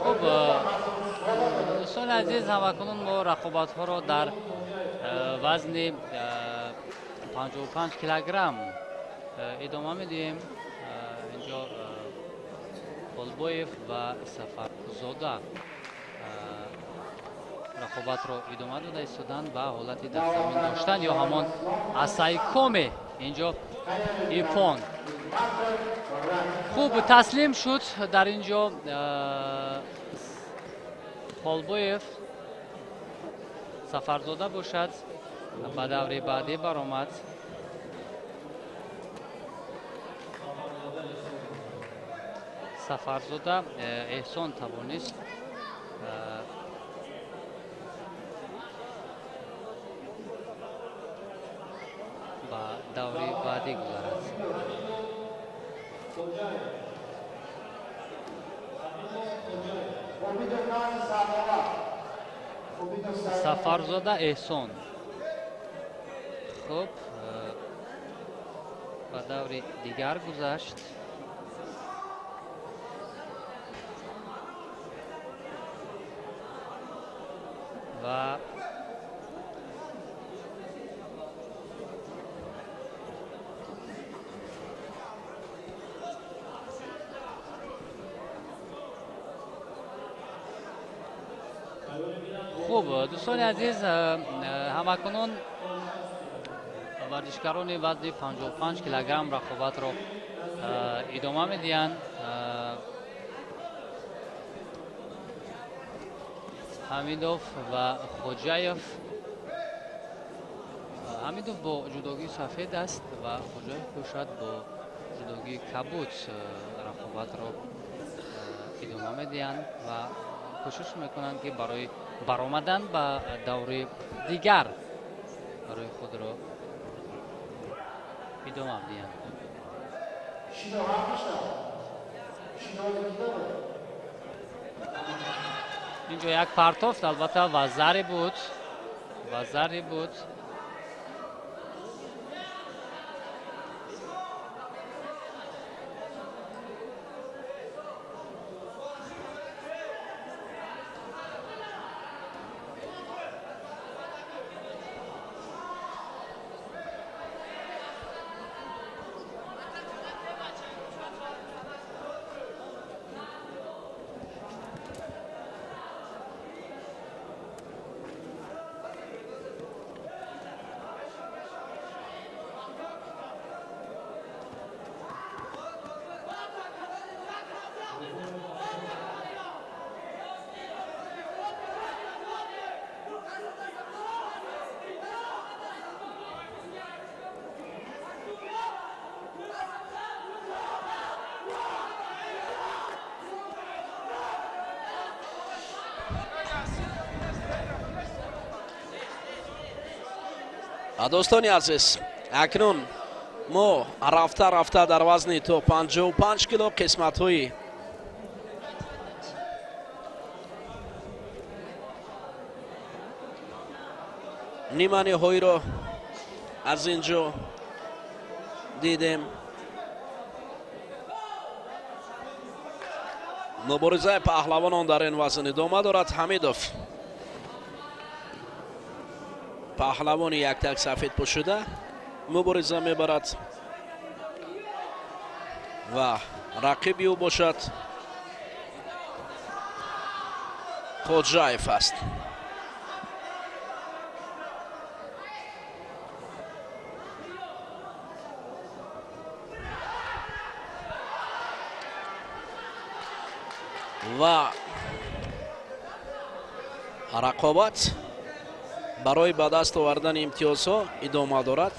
Хуб, дӯстони азиз, ҳамакунун мо рақобатҳоро дар вазни 55 килограмм идома медиҳем. Инҷо Холбоев ва Сафарзода рақобатро идома дода истоданд ва ҳолати дар замин доштан ё ҳамон асайкоме инҷо иппон. Хуб, таслим шуд дар ин ҷо Холбоев. Сафарзода бошад, ба даври баъдӣ баромад. Сафарзода Эҳсон тавонист ба даври баъдӣ гузарад. Сафарзода Эҳсон, хуб, ба даври дигар гузашт. Ва хуб, дӯстони азиз, ҳамакунун варзишгарони вазни 55 килограмм рақобатро идома медиҳанд. Ҳамидов ва Хоҷаев. Ҳамидов бо ҷудогии сафед аст ва Хоҷаев бошад, бо ҷудогии кабуд рақобатро идома медиҳанд ва кӯшиш мекунанд, ки барои баромадан ба даври дигар барои худро идома диҳанд. Инҷо як партофт, албатта, вазаре буд, вазаре буд. Дӯстони азиз, акнун мо рафта рафта дар вазни то 55 кило қисматҳои ниманиҳоиро аз ин ҷо дидем. Муборизаи паҳлавонон дар ин вазн идома дорад. Ҳамидов, паҳлавони яктак сафед пӯшида, мубориза мебарад ва рақиби ӯ бошад Хоҷаев аст. Ва рақобат барои ба даст овардани имтиёзҳо идома дорад.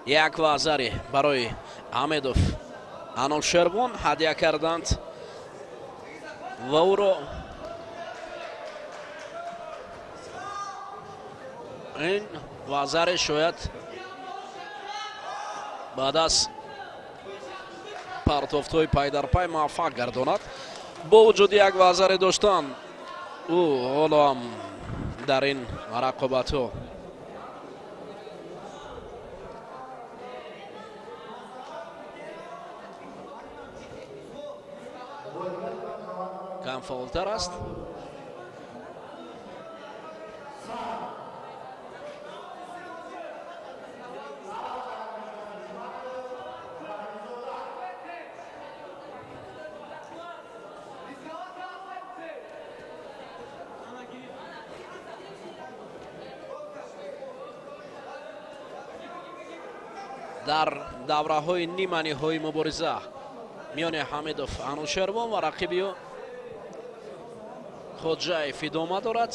Як вазари барои Ҳамедов Анушервон ҳадя карданд ва ӯро ин вазаре шояд баъд аз партофтҳои пайдарпай муваффақ гардонад. Бо вуҷуди як вазаре доштан, ӯ ҳоло ҳам дар ин рақобатҳо кам фаъолтар аст. Дар давраҳои ниманиҳои мубориза миёни Ҳамидов Анушервон ва рақиби ӯ Хоҷаев идома дорад.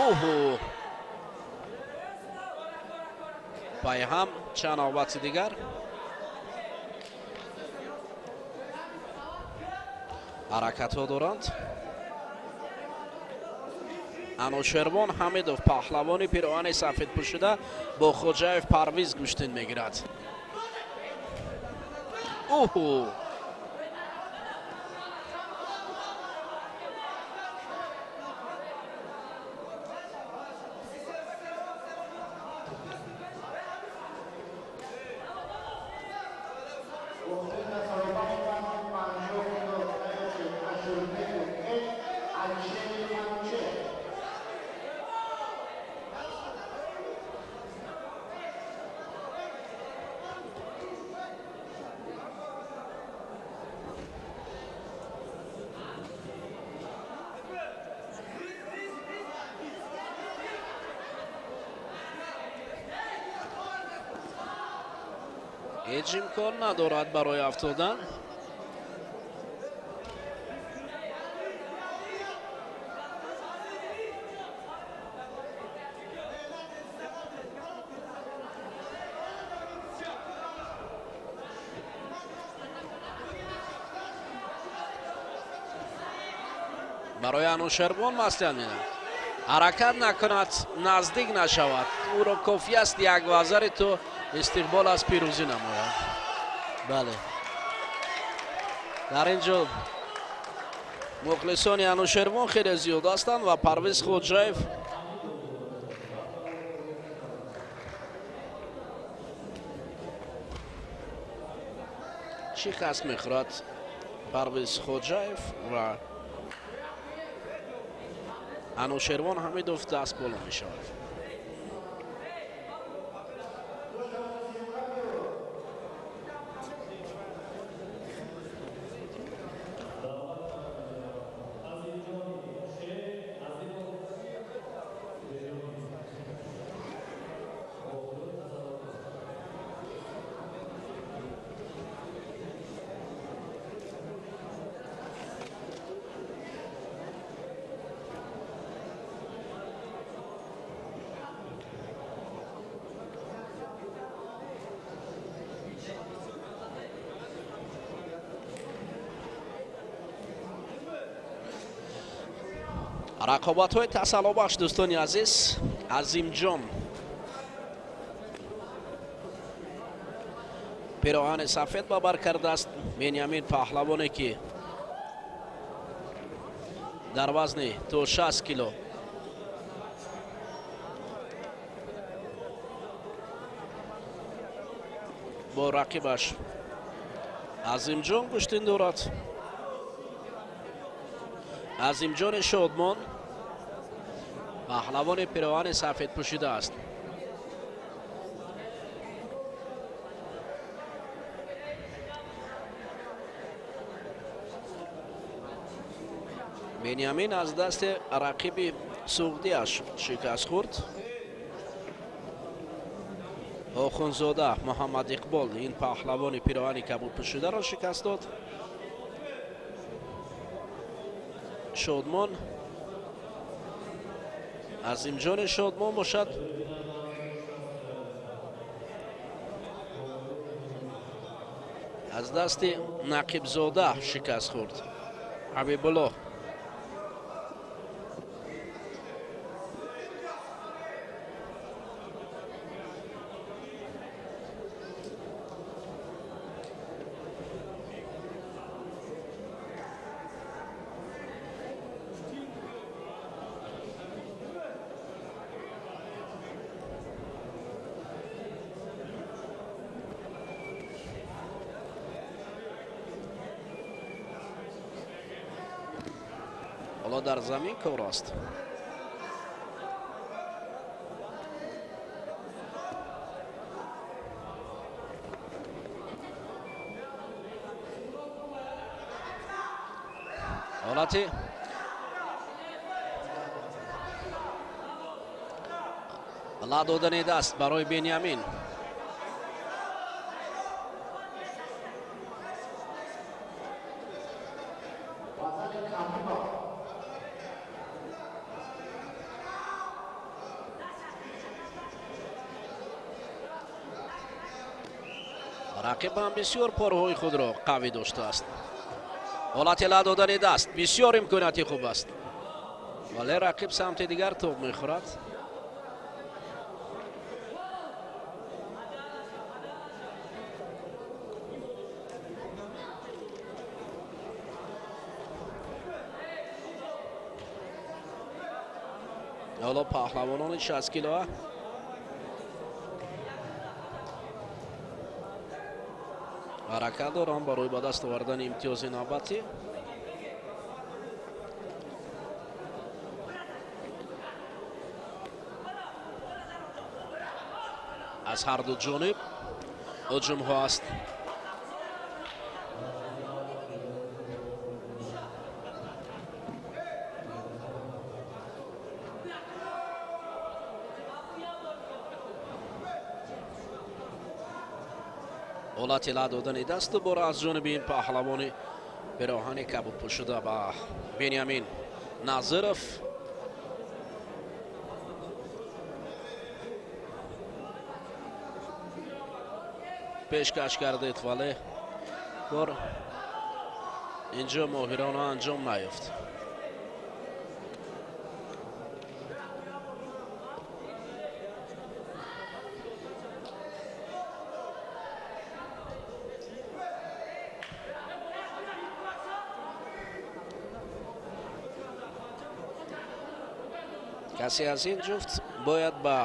Оҳу, пайҳам чанд навбати дигар ҳаракатҳо доранд. Анушервон Ҳамидов, паҳлавони пироҳани сафедпӯшида, бо Хоҷаев Парвиз гӯштин мегирад. Оҳу, ҳеҷ имкон надорад барои афтодан. Барои Анушервон маслиҳат медиҳад, ҳаракат накунад, наздик нашавад. Ӯро кофӣ аст як вазари то истиқбол аз пирӯзӣ намояд. Бале, дар ин ҷо мухлисони Анушервон хеле зиёд ҳастанд ва Парвиз Хоҷаев шикаст мехӯрад. Парвиз Хоҷаев ва Анушервон Ҳамидов даст боло мешавад. Рақобатҳои тасаллобахш, дӯстони азиз. Азимҷон пироҳани сафед ба бар кардааст. Бениамин, паҳлавоне ки дар вазни то 60 кило бо рақибаш Азимҷон гӯштин дорад. Азимҷони Шодмон паҳлавони пироҳани сафед пӯшида аст. Бениамин аз дасти рақиби суғдиаш шикаст хӯрд. Охунзода Муҳаммад Иқбол ин паҳлавони пироҳани кабуд пӯшидаро шикаст дод. Шодмон, Азимҷони Шодмон бошад, аз дасти Нақибзода шикаст хӯрд. Ҳабибулло. Ҳоло дар замин кор аст. Ҳолати ла додани даст барои Бениамин. Рақиб ҳам бисёр порҳои худро қавӣ доштааст. Ҳолати ла додани даст бисёр имконияти хуб аст, вале рақиб самти дигар тоб мехӯрад. Ҳоло паҳлавонони 60 килоа ҳаракат доранд барои ба даст овардани имтиёзи навбатӣ. Аз ҳарду ҷониб ҳуҷумҳо аст. Ҳолати ла додани даст дубора аз ҷониби ин паҳлавони пироҳани кабудпӯшида ба Бениамин Назиров. Пешкаш кардед, вале кор инҷо моҳирона анҷом наёфт. Касе аз ин ҷуфт бояд ба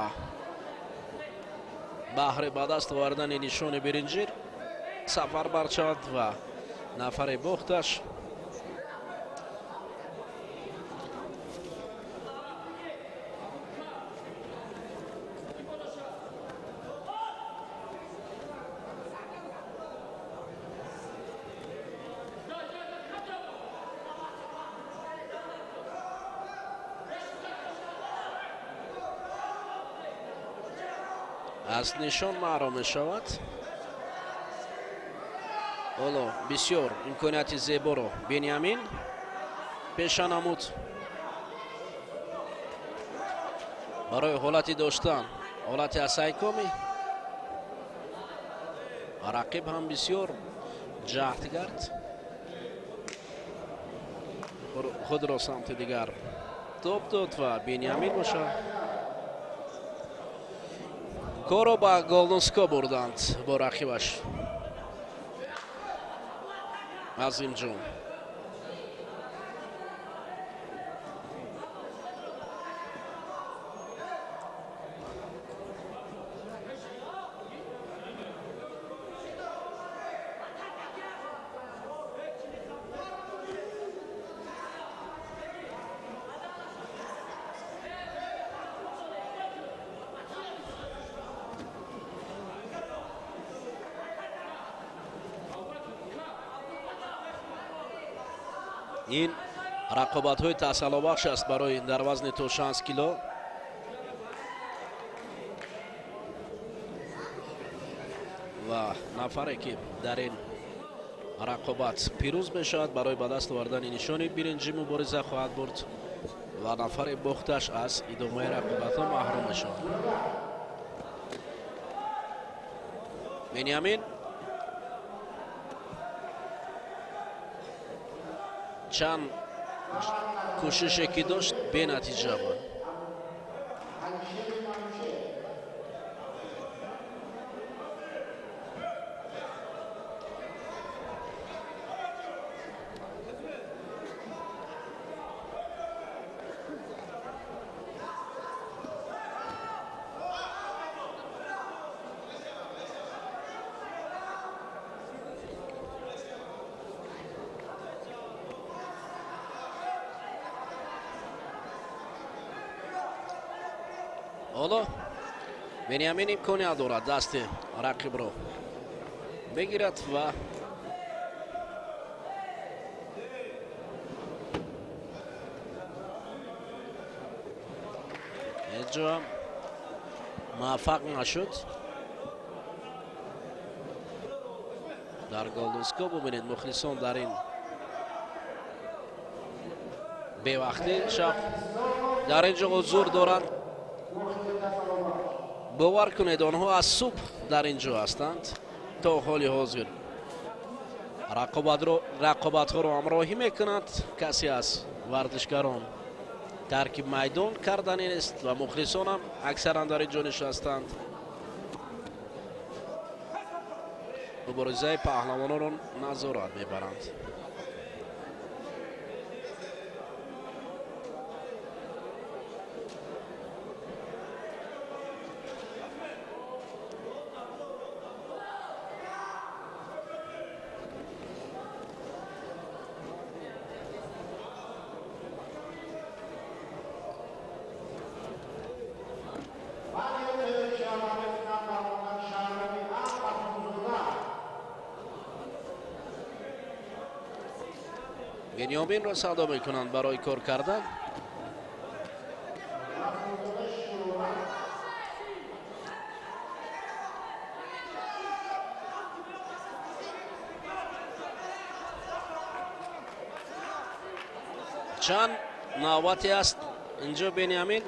баҳри ба даст овардани нишони биринҷир сафарбар шавад ва нафари бохташ аз нишон маҳрум мешавад. Ҳоло бисёр имконияти зеборо Бениамин пеша намуд барои ҳолати доштан, ҳолати асайкомӣ. Рақиб ҳам бисёр ҷаҳд кард, худро самти дигар тоб дод ва Бениамин бошад корро ба голнуско бурданд бо рақибаш Азимҷон. Ин рақобатҳои таъсалобахш аст барои дар вазни то 60 кило. Ва нафаре ки дар ин рақобат пирӯз мешавад барои ба даст овардани нишони биринҷӣ мубориза хоҳад бурд ва нафари бохташ аз идомаи рақобатҳо маҳрум мешавад. Бениамин чанд кӯшише ки дошт бенатиҷа буд. Ҳоло Бениамин имконият дорад дасти рақибро бигирад ва ҳеҷ ҷо муваффақ нашуд. Дар голдуско бубинед, мухлисон дар ин бевақтӣ шаб дар ин ҷо ҳузур доранд. Бовар кунед, онҳо аз субҳ дар ин ҷо ҳастанд то ҳоли ҳозир рақобатҳоро ҳамроҳӣ мекунанд. Касе аз варзишгарон тарки майдон кардани нест ва мухлисонам аксаран дар ин ҷо нишастанд. Муборизаи паҳлавононро назорат мебаранд. Бениёминро садо мекунанд барои кор кардан. Чанд навбате аст инҷо Бениамин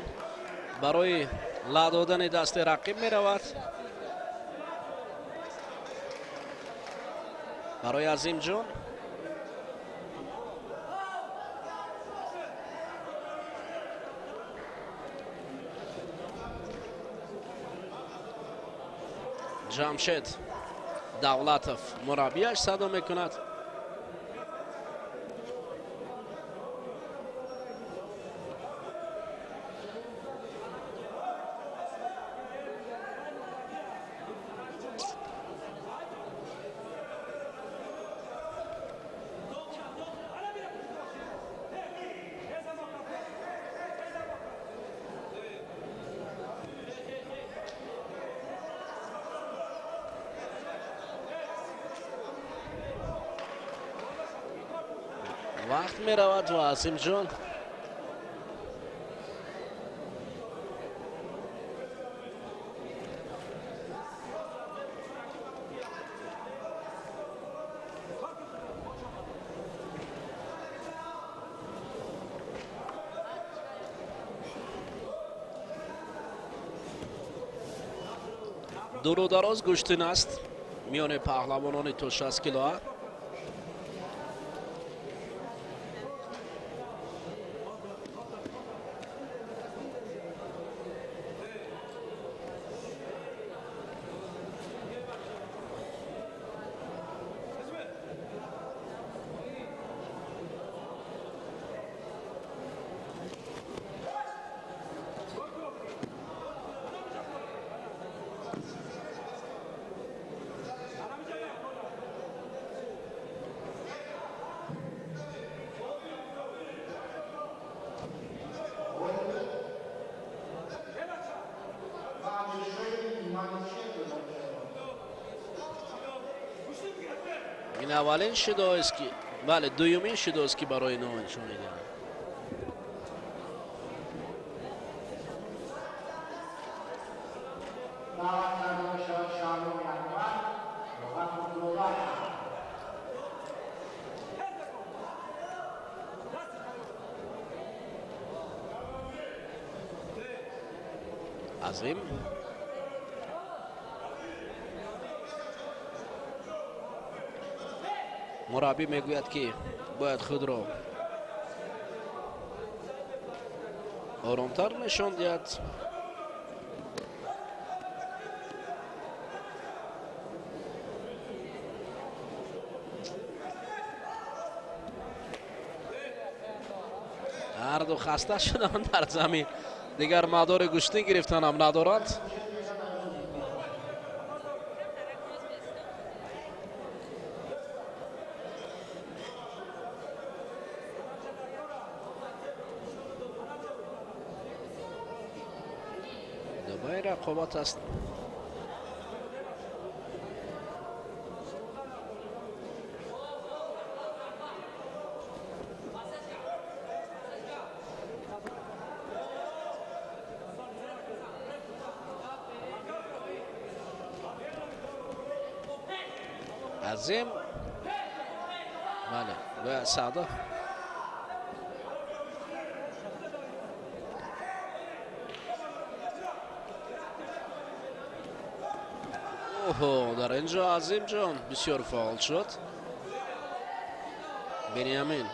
барои ла додани дасти рақиб меравад. Барои Азимҷон Ҷамшед Давлатов мураббияш садо мекунад. Вақт меравад ва Азимҷон дуру дароз гӯштин аст миёни паҳлавонони то 60 килоа. Ин аввалин шидоест ки, бале, дуюмин шидоест ки барои ном нишон медиҳанд. Азим мураббӣ мегӯяд, ки бояд худро оромтар нишон диҳад. Ҳарду хаста шуданд дар замин, дигар мадори гӯштин гирифтанам надоранд. Ва ин рақобат аст. Азим, бале, ва Саъдов. Оҳо, дар ин ҷо Азимҷон бисёр фаъол шуд. Бениамин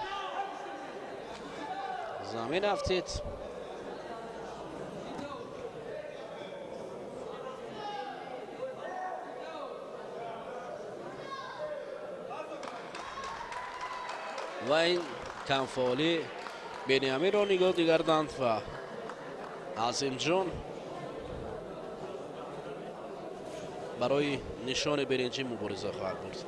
замин афтид. Ва ин камфаъолӣ Бениаминро нигоҳ дигарданд ва Азимҷон барои нишони биринҷӣ мубориза хоҳад бурд.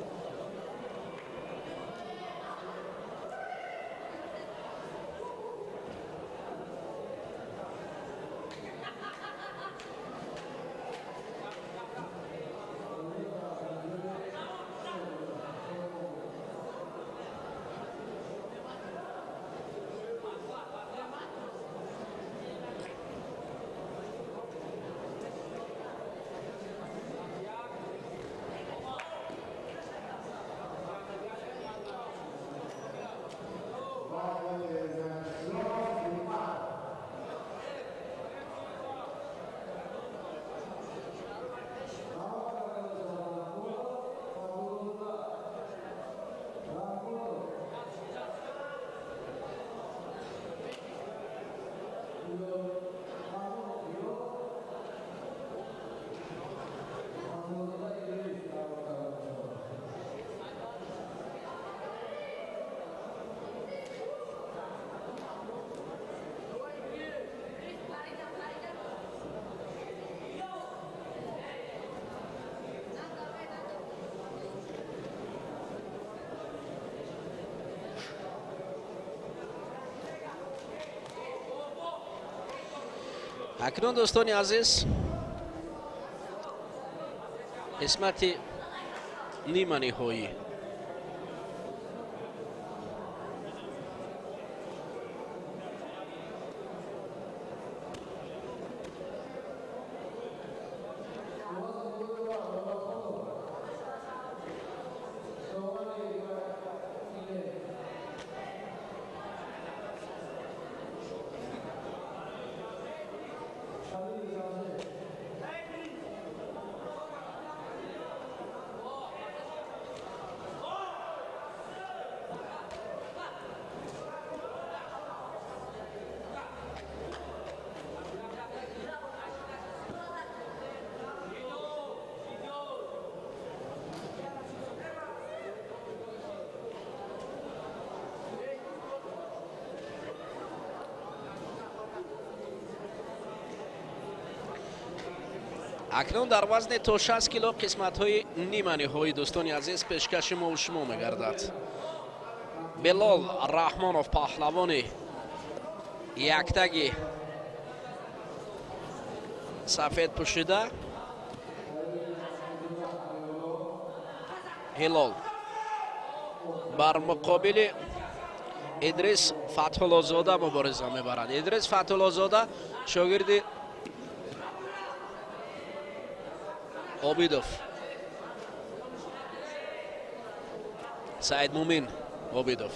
Акнун, дӯстони азиз, қисмати нима ниҳоӣ. Акнун дар вазни то 60 кило қисматҳои нима ниҳоӣ, дӯстони азиз, пешкаши мову шумо мегардад. Билол Раҳмонов, паҳлавони яктаги сафед пӯшида, Ҳилол, бар муқобили Идрис Фатҳуллозода мубориза мебарад. Идрис Фатҳуллозода шогирди Обидов, Саидмумин Обидов,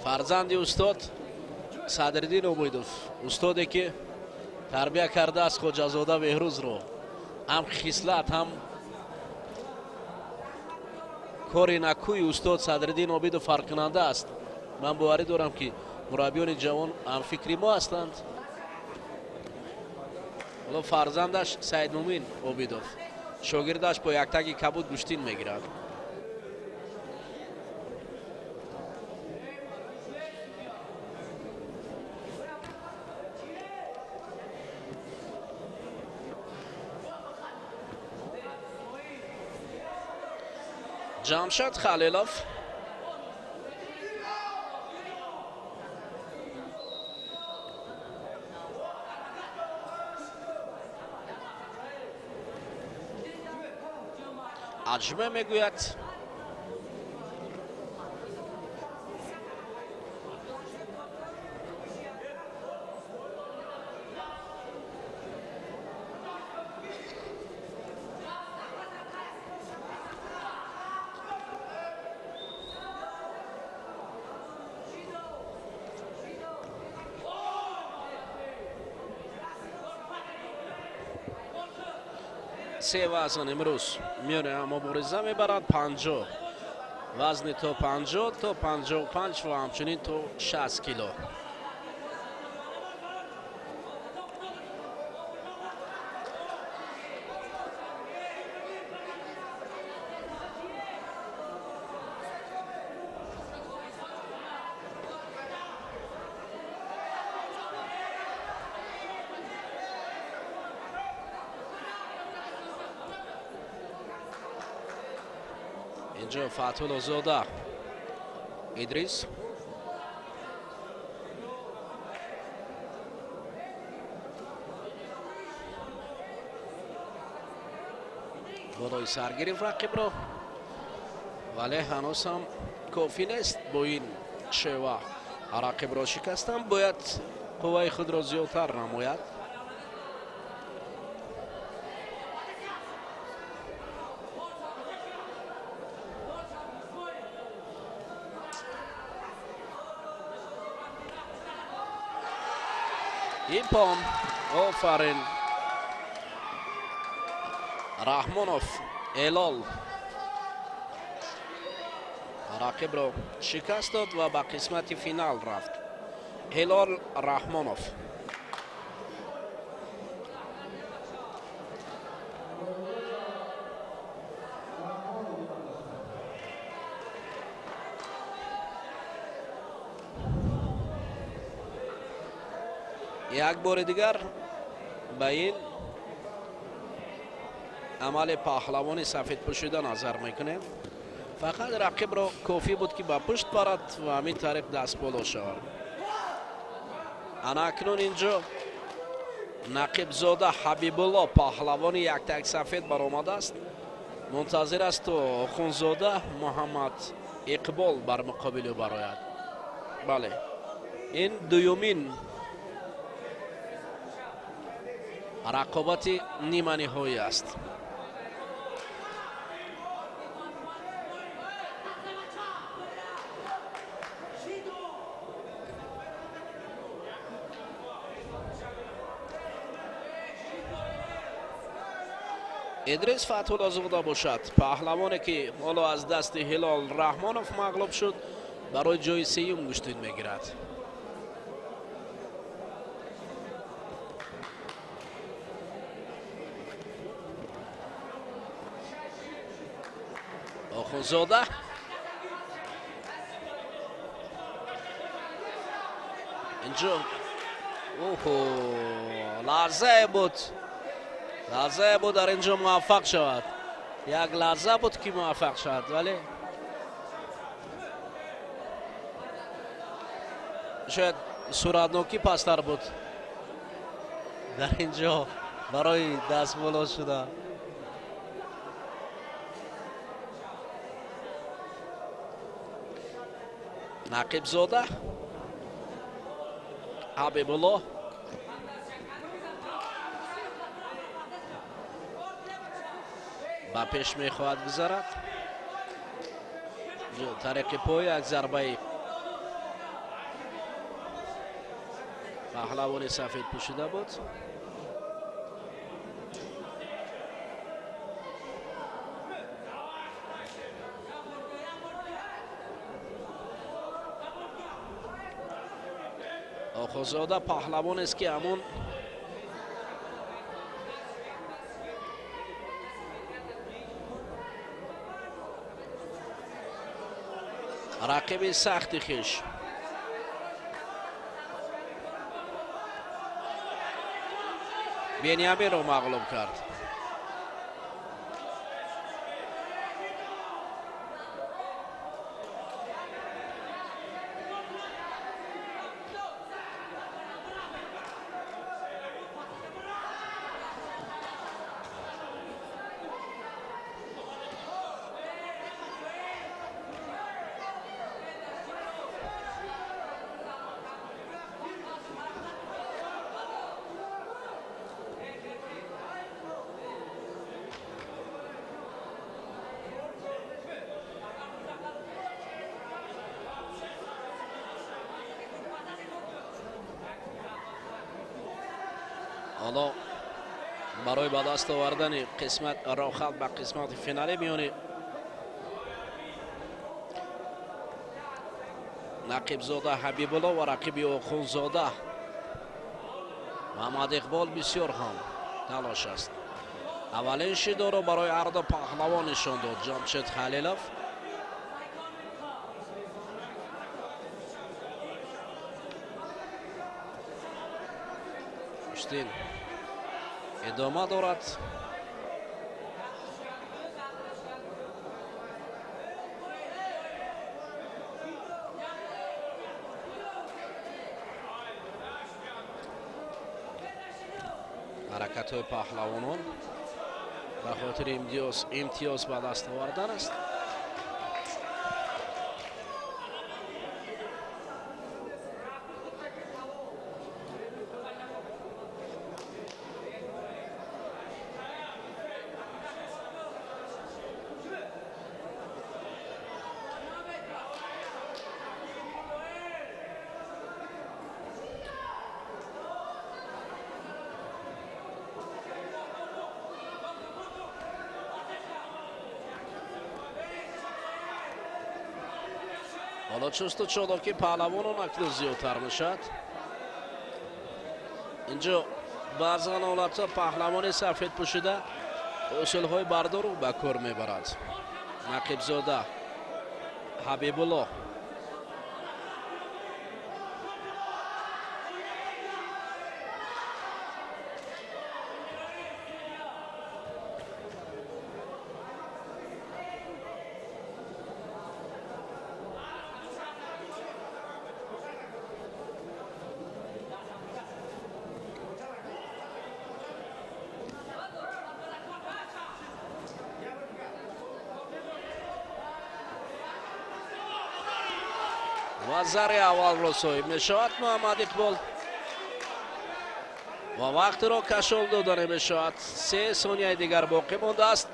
фарзанди устод Садриддин Обидов, устоде ки тарбия кардааст Хоҷазода Беҳрӯзро, ҳам хислат, ҳам кори накӯи устод Садриддин Обидов фарқкунанда аст. Ман боварӣ дорам, ки мураббиёни ҷавон ҳамфикри мо ҳастанд. Ҳоло фарзандаш Саидмумин Обидов, шогирдаш, бо яктаги кабуд гӯштин мегирад. Ҷамшад Халилов Аҷме мегӯяд. Се вазн имрӯз миёни ҳам мубориза мебарад. 50 вазни то 50 то 55 ва ҳамчунин то 60 кило. Инҷо Фатҳуллозода Идрис болои сар гирифт рақибро, вале ҳанӯз ҳам кофӣ нест. Бо ин шева рақибро шикастан бояд қувваи худро зиёдтар намояд. Иппон, офарин. Раҳмонов Элол рақибро шикаст дод ва ба қисмати финал рафт. Ҳилол Раҳмонов. Як бори дигар ба ин амали паҳлавони сафедпӯшида назар мекунем. Фақат рақибро кофӣ буд, ки ба пушт барад ва ҳамин тариқ дастболо шавад. Ана акнун инҷо Нақибзода Ҳабибулло паҳлавони яктак сафед баромадааст. Мунтазир аст то Охунзода Муҳаммад Иқбол бар муқобили ӯ барояд. Бале, ин дуюмин рақобати ниманиҳоӣ аст. Идрис Фатҳуллозода бошад, паҳлавоне ки ҳоло аз дасти Ҳилол Раҳмонов мағлуб шуд, барои ҷои сеюм гӯштин мегирад. Охунзода инҷо оҳо, лаҳзае буд, лаҳзае буд дар инҷо муваффақ шавад. Як лаҳза буд, ки муваффақ шавад, вале шояд суратнокӣ пасттар буд дар инҷо барои дастболо шуда. Нақибзода Ҳабибулло ба пеш мехоҳад гузарад. Тариқи пой як зарбаи паҳлавони сафед пӯшида буд. Охунзода паҳлавонест, ки ҳамун рақиби сахти хеш Бениаминро мағлуб кард. Ҳоло барои ба даст овардани қисмат роҳхат ба қисмати финалӣ миёни Нақибзода Ҳабибулло ва рақиби Охунзода Муҳаммад Иқбол бисёр ҳам талош аст. Аввалин шидоро барои ҳарду паҳлавон нишон дод Ҷамшед Халилов. Гӯштин идома дорад. Ҳаракатҳои паҳлавонон ба хотири имтиёз ба даст овардан аст. Ҳоло чусту чолоки паҳлавонон акнун зиёдтар мешавад. Инҷо баъзан ҳолатҳо паҳлавони сафед пӯшида усулҳои бардору ба кор мебарад. Нақибзода Ҳабибулло ва зари аввалро соҳиб мешавад Муҳаммад Иқбол ва вақтро кашол дода намешавад. 3 сонияи дигар боқӣ мондааст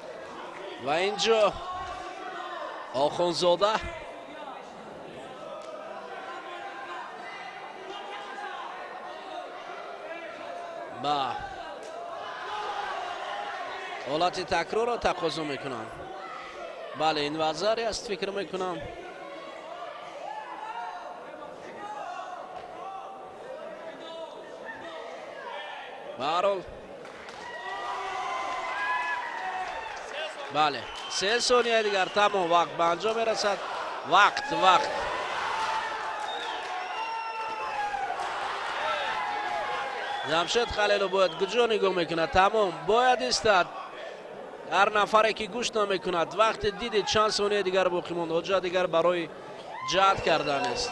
ва инҷо Охунзода ба ҳолати такрорро тақозо мекунанд. Бале, ин вазаре аст, фикр мекунам. Ба ҳар ҳол, бале, 3 сонияи дигар, тамом, вақт ба анҷом мерасад. Вақт Ҷамшед Халилов бояд куҷо нигоҳ мекунад? Тамом, бояд истад. Ҳар нафаре ки гӯш намекунад, вақте дидед чанд сонияи дигар боқӣ монд, ҳоҷат дигар барои ҷаҳд кардан нест.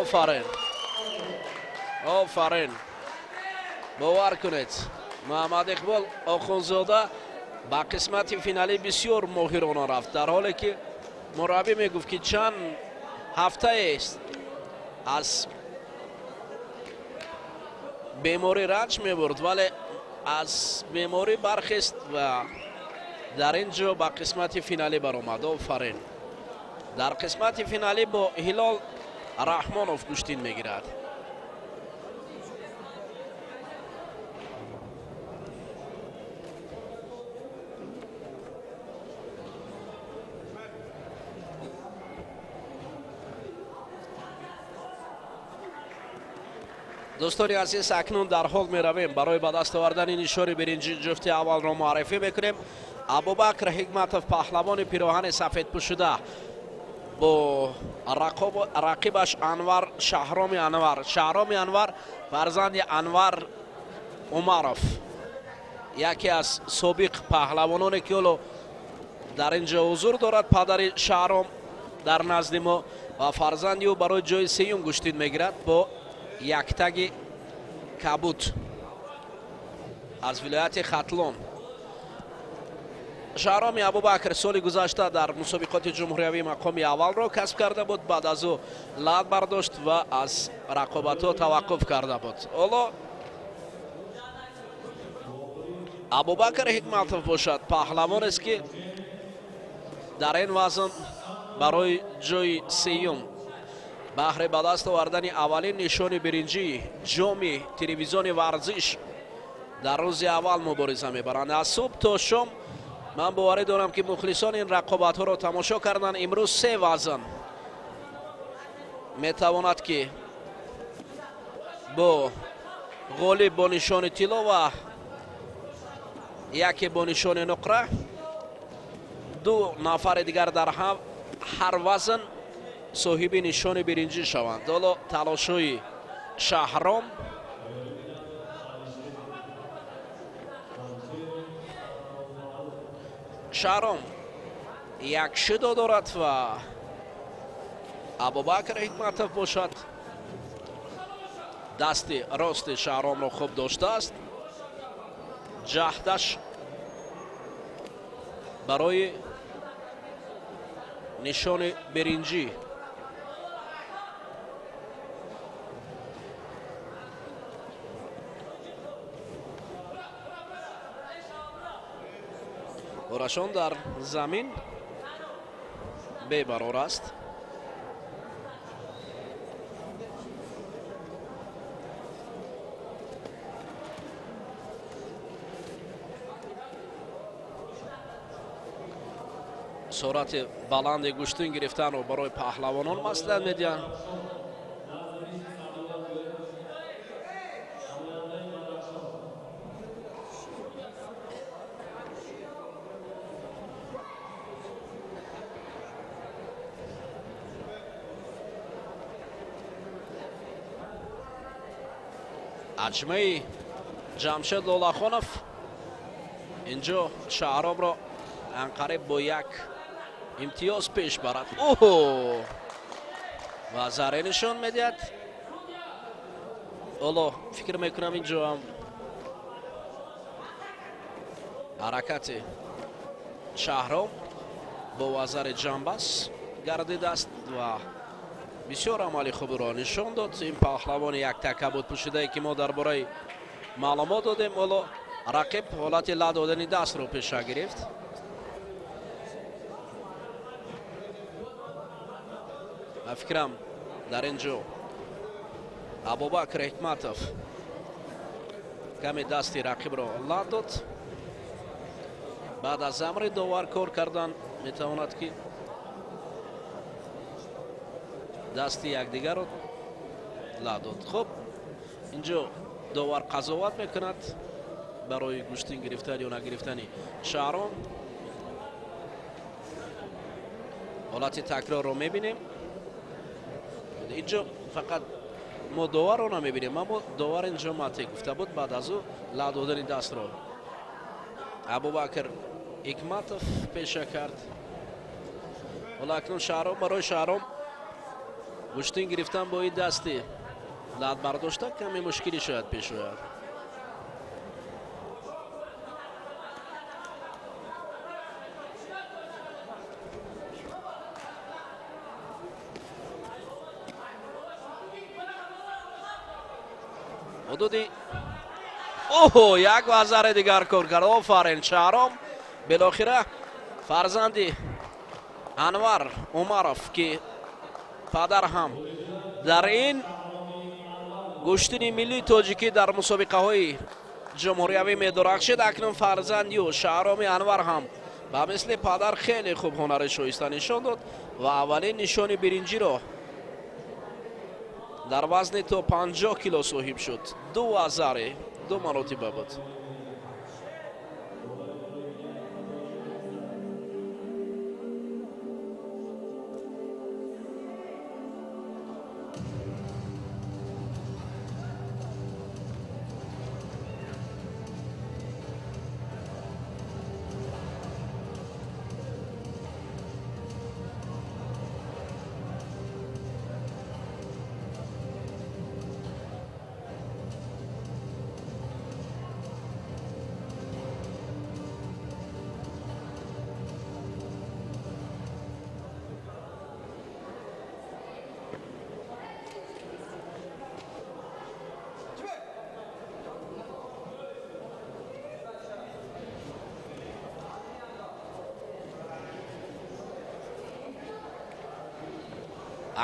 Офарин, офарин. Бовар кунед, Муҳаммад Иқбол Охунзода ба қисмати финалӣ бисёр моҳирона рафт, дар ҳоле ки мураббӣ мегуфт, ки чанд ҳафтаест аз беморӣ ранҷ мебурд, вале аз беморӣ бархест ва дар ин ҷо ба қисмати финалӣ баромад. Офарин. Дар қисмати финалӣ бо Ҳилол Раҳмонов гӯштин мегирад. Дӯстони азиз, акнун дар ҳол меравем барои ба даст овардани нишони биринҷи ҷуфти аввалро муаррифӣ мекунем. Абубакр Ҳикматов, паҳлавони пироҳани сафедпӯшида, бо рақибаш Анвар Шаҳроми Анвар. Шаҳроми Анвар фарзанди Анвар Умаров, яке аз собиқ паҳлавононе ки ҳоло дар ин ҷо ҳузур дорад. Падари Шаҳром дар назди мо ва фарзанди ӯ барои ҷои сеюм гӯштин мегирад бо яктаги кабут аз вилояти Хатлон. Шаҳроми Абубакр соли гузашта дар мусобиқоти ҷумҳуриявӣ мақоми аввалро касб карда буд, баъд аз ӯ лат бардошт ва аз рақобатҳо таваққуф карда буд. Ҳоло Абубакр Ҳикматов бошад паҳлавонест, ки дар ин вазн барои ҷои сеюм Баҳри ба даст овардани аввалин нишони биринҷӣ ҷоми телевизиони варзиш дар рӯзи аввал мубориза мебаранд. Аз субҳ то шом ман боварӣ дорам, ки мухлисон ин рақобатҳоро тамошо карданд. Имрӯз се вазн метавонад, ки бо ғолиб бо нишони тилло ва яке бо нишони нуқра, ду нафари дигар дар ҳар вазн соҳиби нишони биринҷӣ шаванд. Ҳоло талошҳои Шаҳром. Шаҳром як шидо дорад ва Абубакр Ҳикматов бошад, дасти рости Шаҳромро хуб доштааст. Ҷаҳдаш барои нишони биринҷӣ. Орашон дар замин бебарор аст. Суръати баланди гӯштин гирифтанро барои паҳлавонон маслиҳат медиҳанд. Аҷмаи Ҷамшед Лолахонов инҷо Шаҳромро анқариб бо як имтиёз пеш барад. Оҳо, ва заре нишон медиҳад. Ҳоло фикр мекунам, инҷо ҳам ҳаракати Шаҳром бо вазари ҷанбас гардидааст ва бисёр амали хубро нишон дод ин паҳлавони яктакабуд пӯшидае, ки мо дар бораи маълумот додем. Ҳоло рақиб ҳолати ла додани дастро пеша гирифт. Ба фикрам, дар ин ҷо Абубакр Ҳикматов каме дасти рақибро ла дод. Баъд аз амри довар кор кардан метавонад, ки дасти якдигарро ла дод. Хуб, инҷо довар қазоват мекунад барои гӯштин гирифтан ё нагирифтани Шаҳром. Ҳолати такрорро мебинем. Инҷо фақат мо доварро намебинем, аммо довар инҷо мате гуфта буд. Баъд аз ӯ ла додани дастро Абубакр Ҳикматов пеша кард. Ҳоло акнун Шаҳром, барои Шаҳром гӯштин гирифтан бо ин дасти лат бардошта каме мушкилӣ шояд пеш ояд. Ҳудуди оҳо, як вазари дигар кор кард. Офарин, Шаҳром! Билохира фарзанди Анвар Умаров, ки падар ҳам дар ин гӯштини миллии тоҷикӣ дар мусобиқаҳои ҷумҳуриявӣ медурахшид, акнун фарзанди ӯ Шаҳроми Анвар ҳам ба мисли падар хеле хуб ҳунари шоиста нишон дод ва аввалин нишони биринҷиро дар вазни то 50 кило соҳиб шуд. Ду вазаре ду маротиба буд.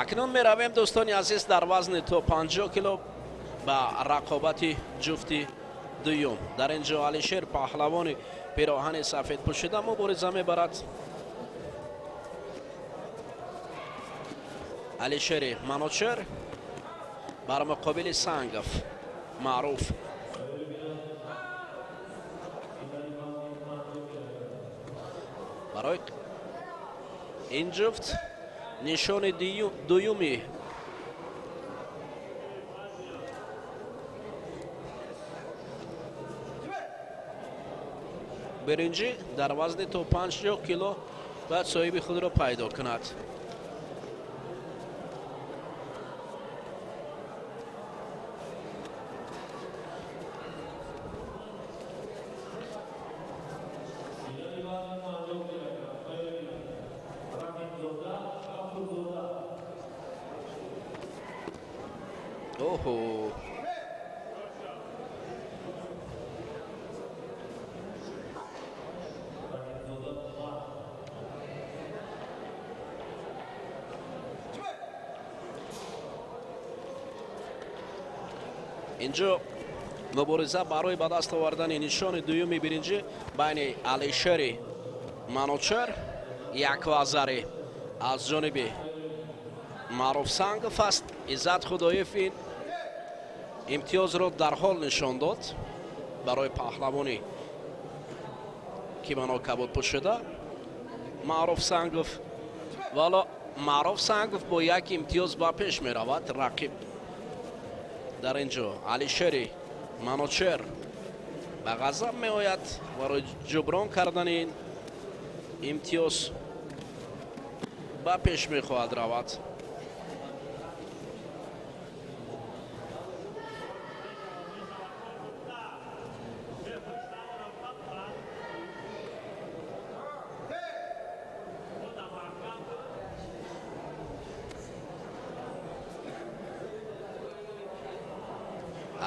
Акнун меравем, дӯстони азиз, дар вазни то 50 кило ба рақобати ҷуфти дуюм. Дар ин ҷо Алишер, паҳлавони пироҳани сафед пӯшида, мубориза мебарад. Алишери Манучер бар муқобили Сангов Маъруф. Барои ин ҷуфт нишони дуюми биринҷӣ дар вазни то 50 кило бояд соҳиби худро пайдо кунад. Оҳо, инҷо мубориза барои ба даст овардани нишони дуюми биринҷӣ байни Алишери Манучер, як вазари аз ҷониби Маъруф Сангов аст. Иззат Худоев ин имтиёзро дарҳол нишон дод барои паҳлавони кимоно кабуд пӯшида Маъруф Сангов. Вало Маъруф Сангов бо як имтиёз ба пеш меравад. Рақиб дар ин ҷо Алишери Манучер ба ғазаб меояд, барои ҷуброн кардани ин имтиёз ба пеш мехоҳад равад.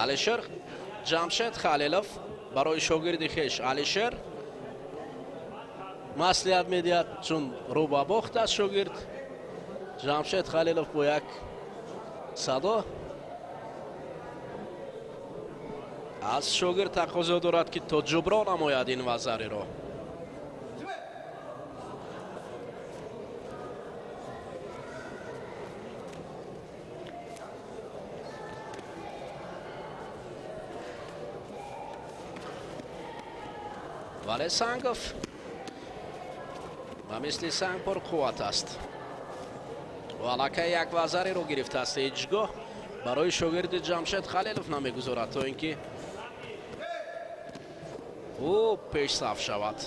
Алишер, Ҷамшед Халилов барои шогирди хеш Алишер маслиҳат медиҳад, чун рӯ ба бохт аст шогирд. Ҷамшед Халилов бо як садо аз шогирд тақозо дорад, ки то ҷуброн намояд ин вазариро. Вале Сангов ба мисли санг пурқувват аст ва аллакай як вазареро гирифтааст. Ҳеҷ гоҳ барои шогирди Ҷамшед Халилов намегузорад, то ин ки ӯ пешсаф шавад.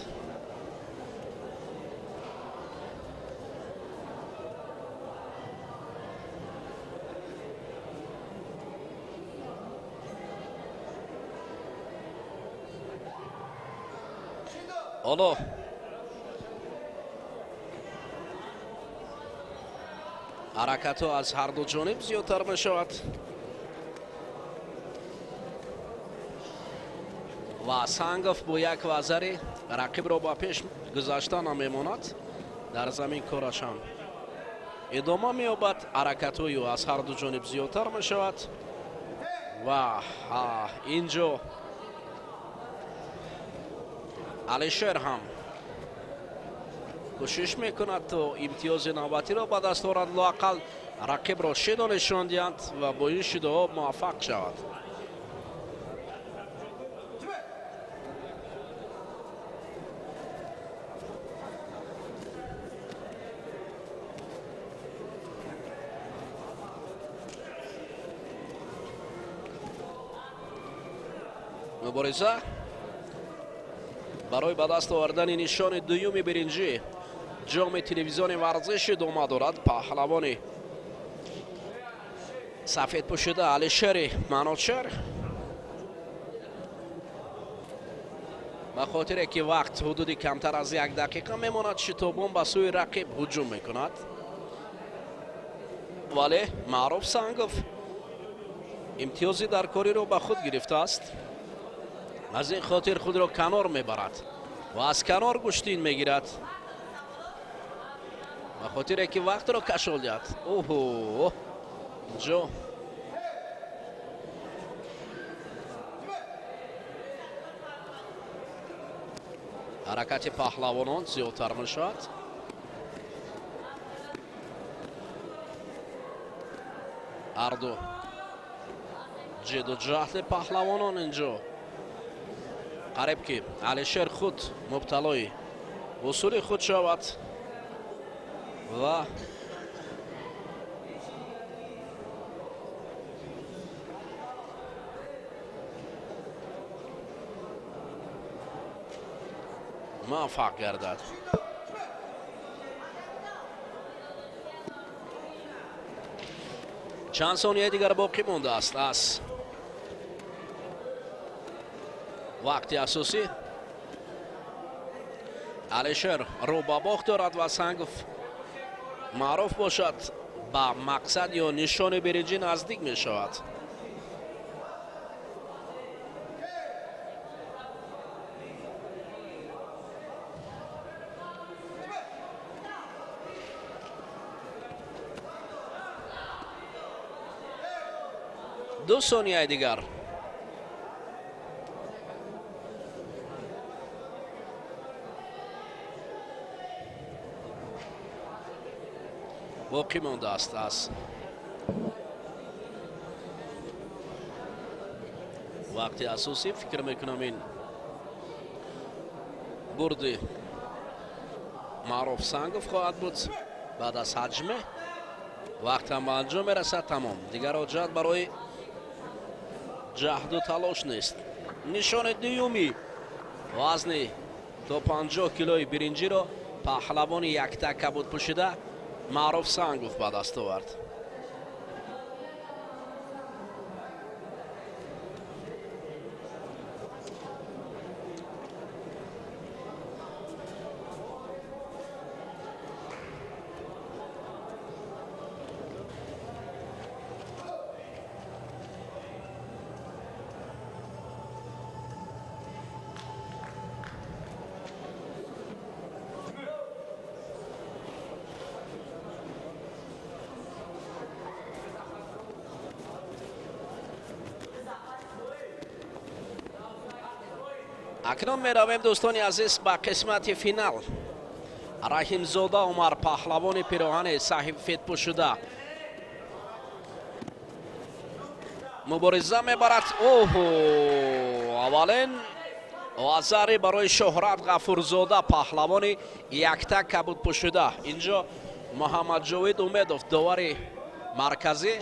Ҳоло ҳаракатҳо аз ҳарду ҷониб зиёдтар мешавад ва Сангов бо як вазари рақибро ба пеш гузашта намемонад. Дар замин корашам идома меёбад, ҳаракатҳои ӯ аз ҳарду ҷониб зиёдтар мешавад ва ин ҷо Алишер ҳам кӯшиш мекунад, то имтиёзи навбатиро ба даст орад, лоақал рақибро шидо нишон диҳанд ва бо ин шидоҳо муваффақ шавад. Мубориза барои ба даст овардани нишони дуюми биринҷӣ ҷоми телевизиони варзиш идома дорад. Паҳлавони сафедпӯшида Алишери Манучер, ба хотире ки вақт ҳудуди камтар аз як дақиқа мемонад, шитобон ба сӯи рақиб ҳуҷум мекунад, вале Маъруф Сангов имтиёзи даркориро ба худ гирифтааст. Аз ин хотир худро канор мебарад ва аз канор гӯштин мегирад. Ба хотире ки вақтро кашол диҳад. Оҳо, инҷо ҳаракати паҳлавонон зиёдтар мешавад. Ҳарду ҷиду ҷаҳди паҳлавонон инҷо қариб ки Алишер худ мубталои усули худ шавад ва муваффақ гардад. Чанд сонияи дигар боқӣ мондааст аз вақти асосӣ. Алишер рӯ ба бохт дорад ва Сангов маъруф бошад ба мақсад ё нишони биринҷӣ наздик мешавад. Ду сонияи дигар. Боқӣ мондааст аз вақти асосӣ. Фикр мекунам, ин бурди Маъруф Сангов хоҳад буд. Баъд аз ҳаҷме вақт ҳам ба анҷом мерасад, тамом, дигар ҳоҷат барои ҷаҳду талош нест. Нишони дуюми вазни то 50 килои биринҷиро паҳлавони якта кабуд пӯшида Маъруф Сангов ба даст овард. Акнун меравем, дӯстони азиз, ба қисмати финал. Раҳимзода Умар, паҳлавони пироҳани сафед пӯшида, мубориза мебарад. Оҳо, аввалин вазари барои Шоҳрат Ғафурзода, паҳлавони якта кабуд пӯшида. Инҷо Муҳаммадҷовид Умедов, довари марказӣ,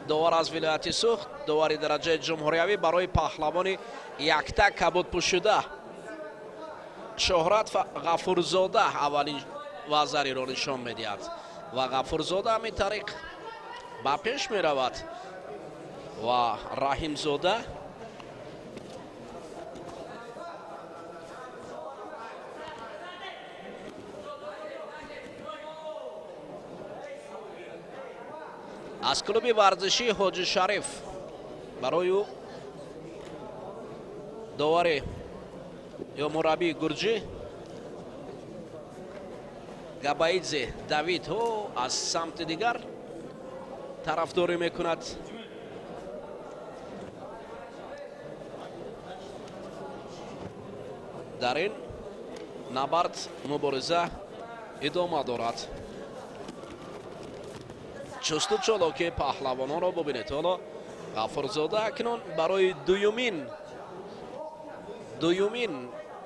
довар аз вилояти Сухт, довари дараҷаи ҷумҳуриявӣ, барои паҳлавони якта кабуд пӯшида Шоҳрат Ғафурзода аввалин вазариро нишон медиҳад ва Ғафурзода ҳамин тариқ ба пеш меравад ва Раҳимзода аз клуби варзишии Ҳоҷи Шариф барои ӯ довари ё мураббии гурҷӣ Габаидзе Давид ҳо аз самти дигар тарафдорӣ мекунад. Дар ин набард мубориза идома дорад. Чусту чолоки паҳлавононро бубинед. Ҳоло Ғафурзода акнун барои дуюмин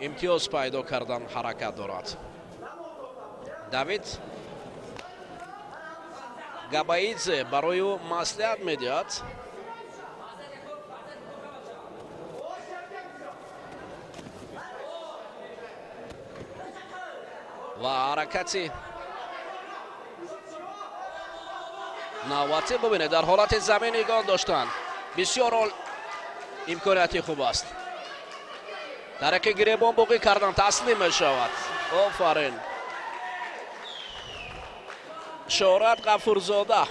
имтиёз пайдо кардан ҳаракат дорад. Давид Габаидзе барои ӯ маслиҳат медиҳад. Ва ҳаракати навбатӣ бубинед, дар ҳолати замин нигоҳ доштан бисёр имконияти хуб аст. Тариқи гиребон буғӣ кардан таслим мешавад. Офарин, Шоҳрат Ғафурзода.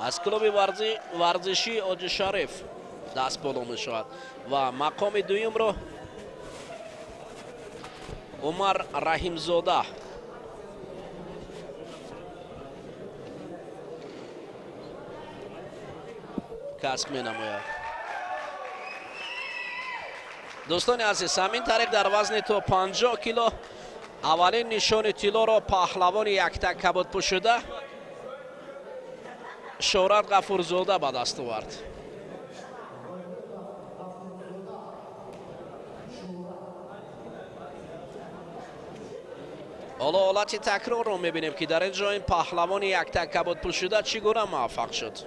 Аз клуби варзишии Ҳоҷи Шариф даст боло мешавад ва мақоми дуюмро Умар Раҳимзода касб менамояд. Дӯстони азиз, ҳамин тариқ дар вазни то 50 кило аввалин нишони тиллоро паҳлавони якта кабудпӯшида Шӯҳрат Ғафурзода ба даст овард. Ҳоло ҳолати такрорро мебинем, ки дар ин ҷо ин паҳлавони якта кабудпӯшида чӣ гуна муваффақ шуд.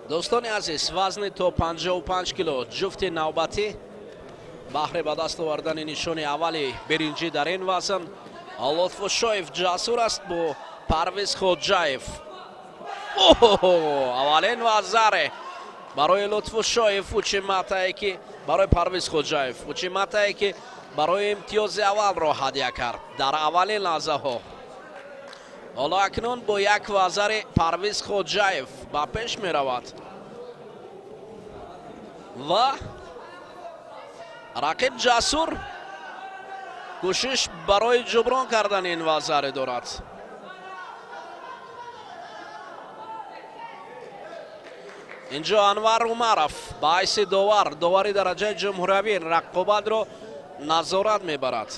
Дӯстони азиз, вазни то 55 кило ҷуфти навбатӣ баҳри ба даст овардани нишони аввали биринҷӣ дар ин вазн Лутфушоев Ҷасур аст бо Парвиз Хоҷаев. Аввалин вазаре барои Лутфушоев, учиматае ки барои Парвиз Хоҷаев, учиматае ки барои имтиёзи аввалро ҳадя кард дар аввалин лаҳзаҳо. Ҳоло акнун бо як вазари Парвиз Хоҷаев ба пеш меравад ва рақиб Ҷасур кӯшиш барои ҷуброн кардани ин вазаре дорад. Инҷо Анвар Умаров ба ҳайси довар, довари дараҷаи ҷумҳуриявӣ рақобатро назорат мебарад.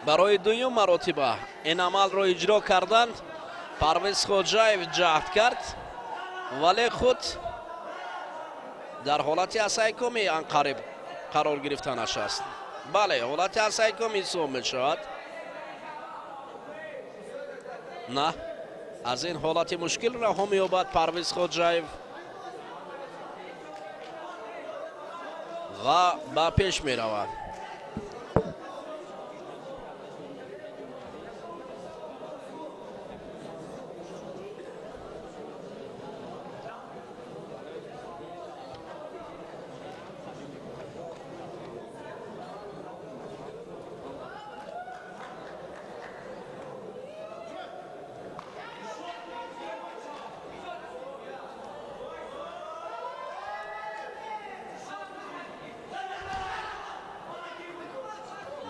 Барои дуюм маротиба ин амалро иҷро карданд. Парвиз Хоҷаев ҷаҳд кард, вале худ дар ҳолати асайкоми анқариб қарор гирифтанаш аст. Бале, ҳолати асайкоми ҳисоб мешавад. На, аз ин ҳолати мушкил раҳо меёбад Парвиз Хоҷаев ва ба пеш меравад.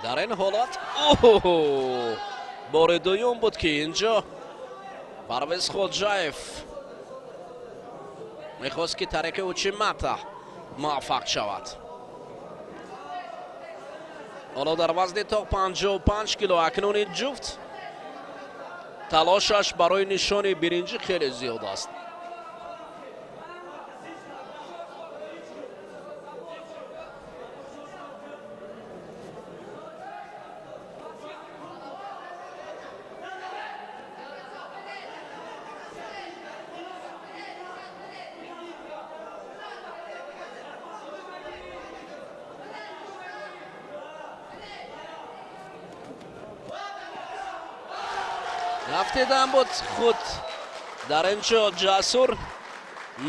Дар ин ҳолат бори дуюм буд, ки инҷо Парвиз Хоҷаев мехост, ки тариқи учимата муваффақ шавад. Ҳоло дар вазни то 55 кило акнун ин ҷуфт талошаш барои нишони биринҷӣ хеле зиёд аст. Рафтидан буд худ дар инҷо Ҷасур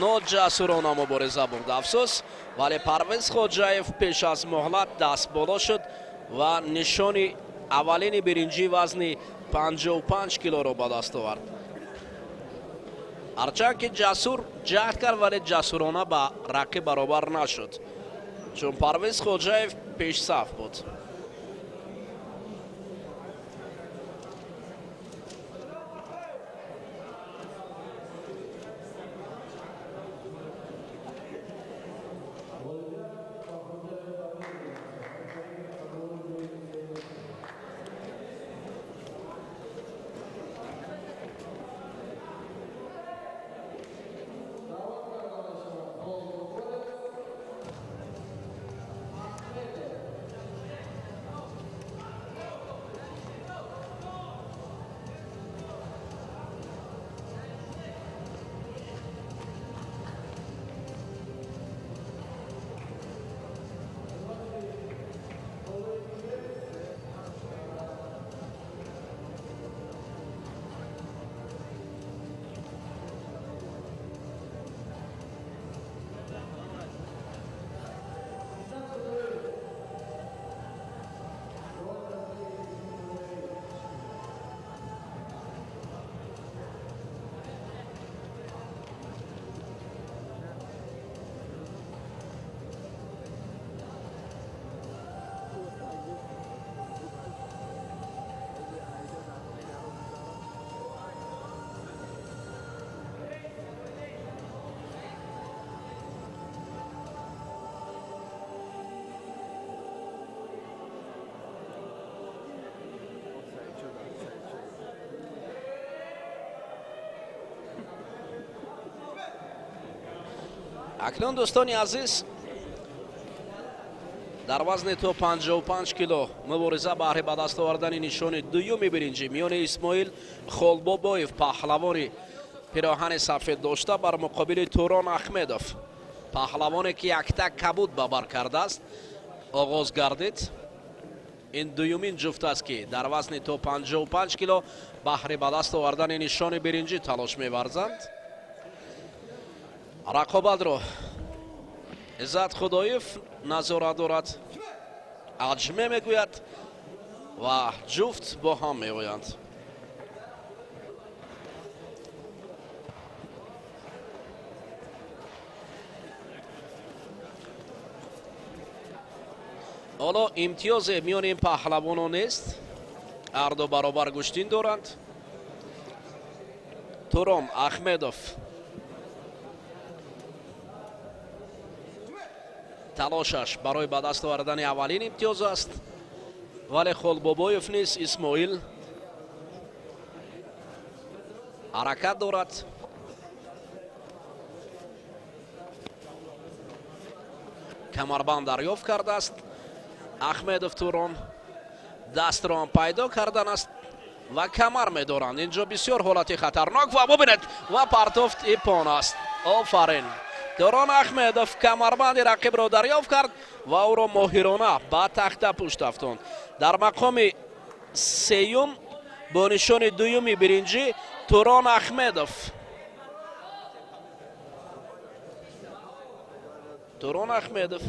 ноҷасурона мубориза бурд, афсӯс, вале Парвиз Хоҷаев пеш аз муҳлат даст боло шуд ва нишони аввалини биринҷии вазни 55 килоро ба даст овард. Ҳарчанд ки Ҷасур ҷаҳд кард, вале ҷасурона ба рақиб баробар нашуд, чун Парвиз Хоҷаев пешсаф буд. Акнун, дӯстони азиз, дар вазни то 55 кило мубориза баҳри ба даст овардани нишони дуюми биринҷӣ миёни Исмоил Холбобоев, паҳлавони пироҳани сафед дошта, бар муқобили Турон Ахмедов, паҳлавоне ки яктак кабуд ба бар кардааст, оғоз гардид. Ин дуюмин ҷуфт аст, ки дар вазни то 55 кило баҳри ба даст овардани нишони биринҷӣ талош меварзанд. Рақобатро Иззат Худоев назорат дорад, аҷме мегӯяд ва ҷуфт бо ҳам меоянд. Ҳоло имтиёзе миёни ин паҳлавонон нест, ҳарду баробар гӯштин доранд. Турон Ахмедов талошаш барои ба даст овардани аввалин имтиёз аст, вале Холбобоев низ, Исмоил, ҳаракат дорад. Камарбанд дарёфт кардааст Ахмедов Турон, дастро ҳам пайдо кардан аст ва камар медоранд. Инҷо бисёр ҳолати хатарнок ва бубинед, ва партофт иппон аст. Офарин! Турон Ахмедов камарбанди рақибро дарёфт кард ва ӯро моҳирона ба тахта пушт афтонд. Дар мақоми сеюм бо нишони дуюми биринҷӣ Турон Ахмедов. Турон Ахмедов.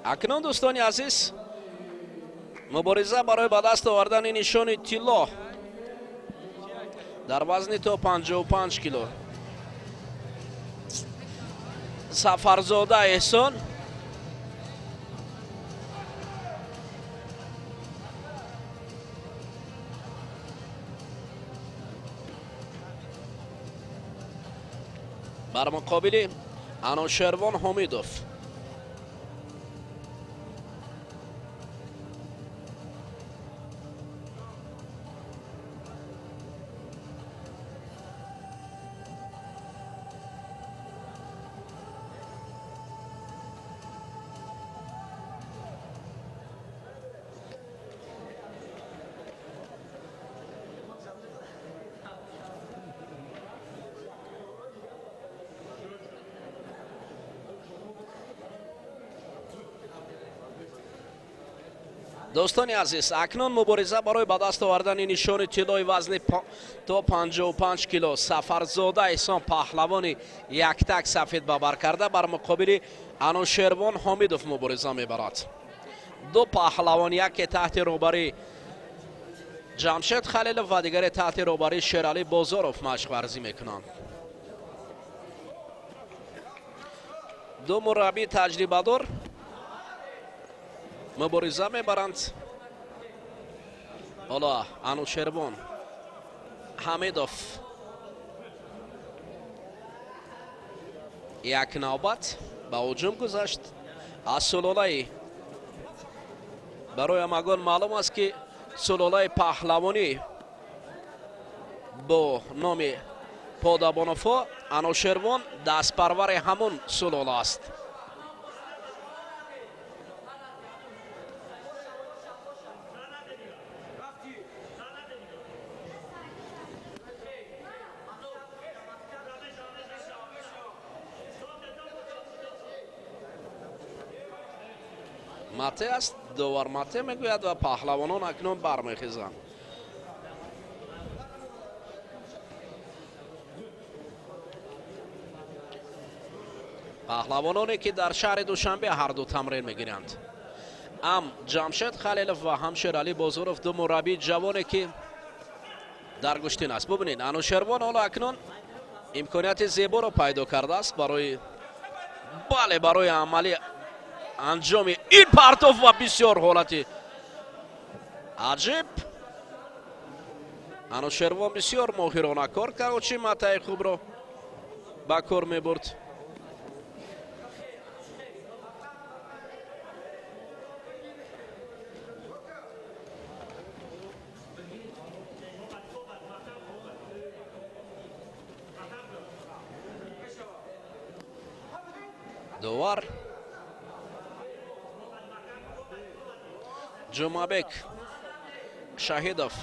Акнун, дӯстони азиз, мубориза барои ба даст овардани нишони тилло дар вазни то 55 кило. Сафарзода Эҳсон бар муқобили Анушервон Ҳомидов. Дӯстони азиз, акнун мубориза барои ба даст овардани нишони тиллои вазни то 55 кило. Сафарзода Эҳсон, паҳлавони яктак сафед ба бар карда, бар муқобили Анушервон Ҳомидов мубориза мебарад. Ду паҳлавон, яке таҳти роҳбарии Ҷамшед Халилов ва дигаре таҳти роҳбарии Шералӣ Бозоров машқварзӣ мекунанд. Ду мураббии таҷрибадор мубориза мебаранд. Ҳоло Анушервон Ҳамидов як навбат ба ҳуҷум гузашт. Аз сулолаи, барои ҳамагон маълум аст, ки сулолаи паҳлавонӣ бо номи Подабонофо, Анушервон дастпарвари ҳамун сулола аст. Мате аст, довар мате мегӯяд ва паҳлавонон акнун бармехезанд. Паҳлавононе, ки дар шаҳри Душанбе ҳарду тамрин мегиранд, ҳам Ҷамшед Халилов ва ҳам Шералӣ Бозоров, ду мураббии ҷавоне, ки дар гӯштин аст. Бубинед, Анушервон ҳоло акнун имконияти зеборо пайдо кардааст барои, бале, барои амалӣ анҷоми ин партоф ва бисёр ҳолати аҷиб. Анушервон бисёр моҳирона кор кард, чӣ матаи хубро ба кор мебурд. Довар Ҷумъабек Шаҳидов.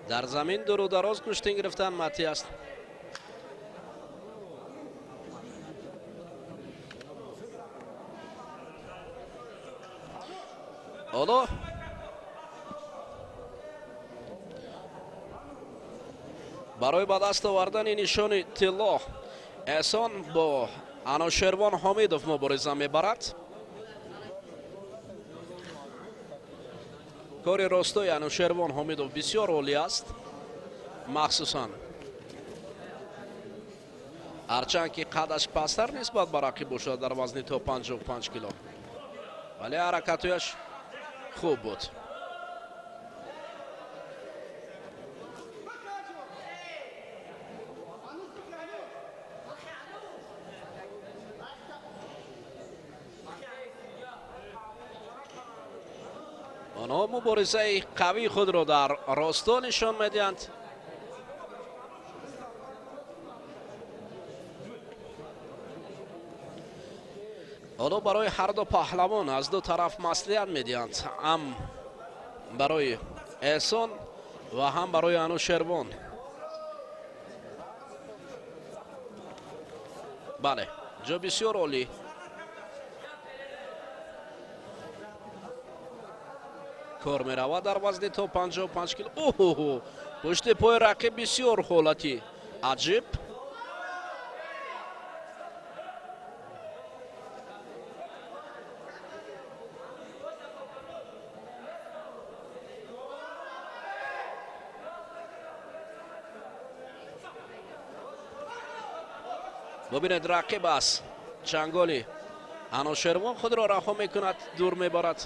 Дар замин дуру дароз гӯштин гирифтан матӣ аст. Ҳоло барои ба даст овардани нишони тилло Эҳсон бо Анушервон Ҳомидов мубориза мебарад. Кори ростои Анушервон Ҳомидов бисёр олӣ аст, махсусан ҳарчанд ки қадаш пасттар нисбат ба рақиб бошад дар вазни то 55 кило, вале ҳаракатҳояш хуб буд. Онҳо муборизаи қавии худро дар росто нишон медиҳанд. Ҳоло барои ҳарду паҳлавон аз ду тараф маслиҳат медиҳанд, ҳам барои Эҳсон ва ҳам барои Анушервон. Бале, ҷо бисёр олӣ. Кор меравад дар вазни то 55 кило. Оҳоҳо, пушти пои рақиб бисёр ҳолати аҷиб. Бубинед, рақиб аст чанголи Анушервон худро раҳо мекунад, дур мебарад.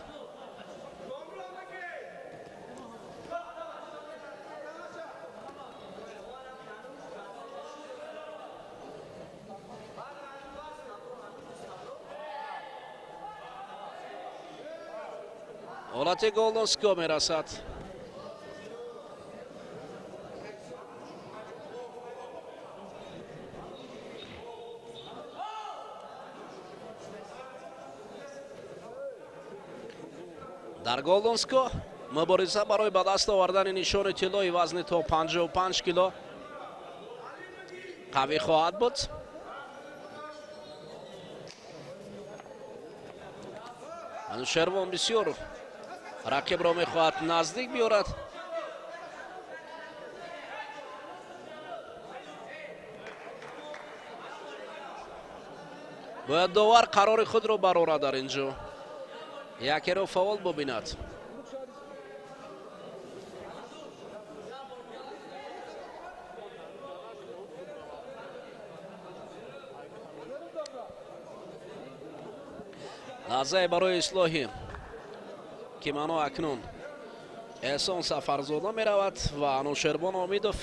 Ҳолати golden score мерасад. Дар golden score мубориза барои ба даст овардани нишони тиллои вазни то 55 кило қавӣ хоҳад буд. Анушервон бисёр рақибро мехоҳад наздик биёрад. Бояд довар қарори худро барорад дар ин ҷо, якеро фаъол бубинад. Лаҳзае барои ислоҳи кимано акнун Эҳсон Сафарзода меравад ва Анушервон Омидов,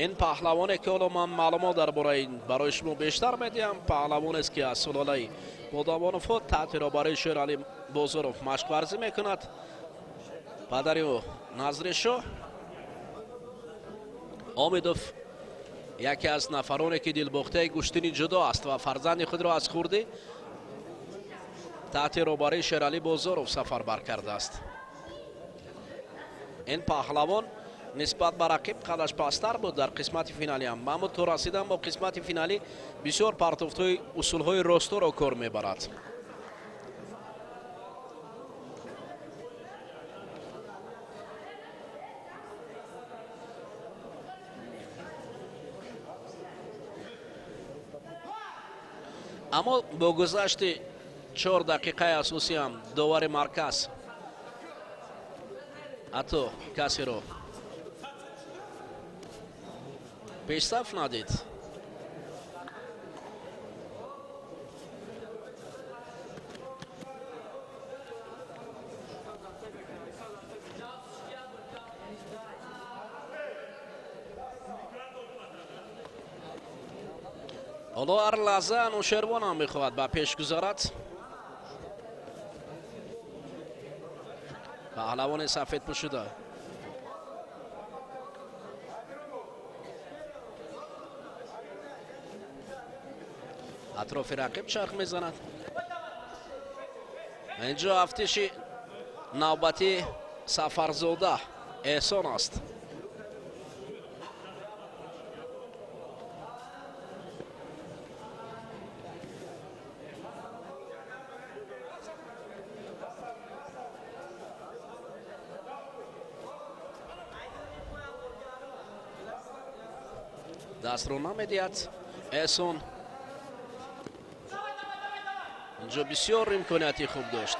ин паҳлавоне ки ҳоло ман маълумот дар бораи барои шумо бештар медиҳам, паҳлавонест ки аз сулолаи Бодабоновҳо таҳти роҳбарии Шералӣ Бозоров машқварзӣ мекунад. Падари ӯ Назришоҳ Омидов яке аз нафароне ки дилбохтаи гӯштини ҷудо аст ва фарзанди худро аз хурдӣ таҳти роҳбарии Шералӣ Бозоров сафарбар кардааст. Ин паҳлавон нисбат ба рақиб қадаш пасттар буд дар қисмати финалӣ ҳам, аммо то расидан бо қисмати финалӣ бисёр партофтҳои усулҳои росторо кор мебарад. Аммо бо гузашти 4 дақиқаи асосӣ ҳам довари марказ ҳатто касеро пешсаф надид. Ҳоло ҳар лаҳза Анушервон ҳам мехоҳад ба пеш гузарад. Паҳлавони сафед пӯшида. Атрофи рақиб чарх мезанад. Инҷо афтиши навбати Сафарзода Эҳсон аст. Дастро намедиҳад Эҳсон. Инҷо бисёр имконияти хуб дошт.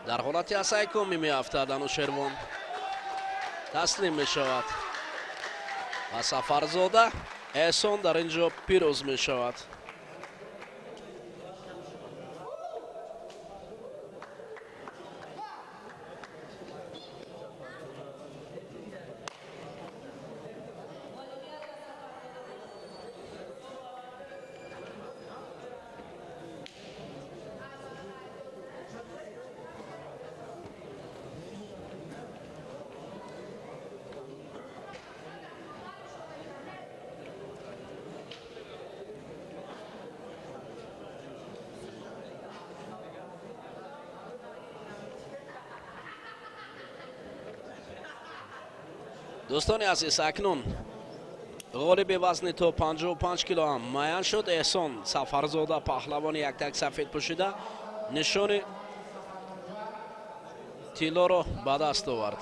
Дар ҳолати асайкомӣ меафтад Анушервон, таслим мешавад ва Сафарзода Эҳсон дар ин ҷо пирӯз мешавад. Дӯстони азиз, акнун ғолиби вазни то 55 кило ҳам муайян шуд. Эҳсон Сафарзода, паҳлавони яктак сафед пӯшида, нишони тиллоро ба даст овард.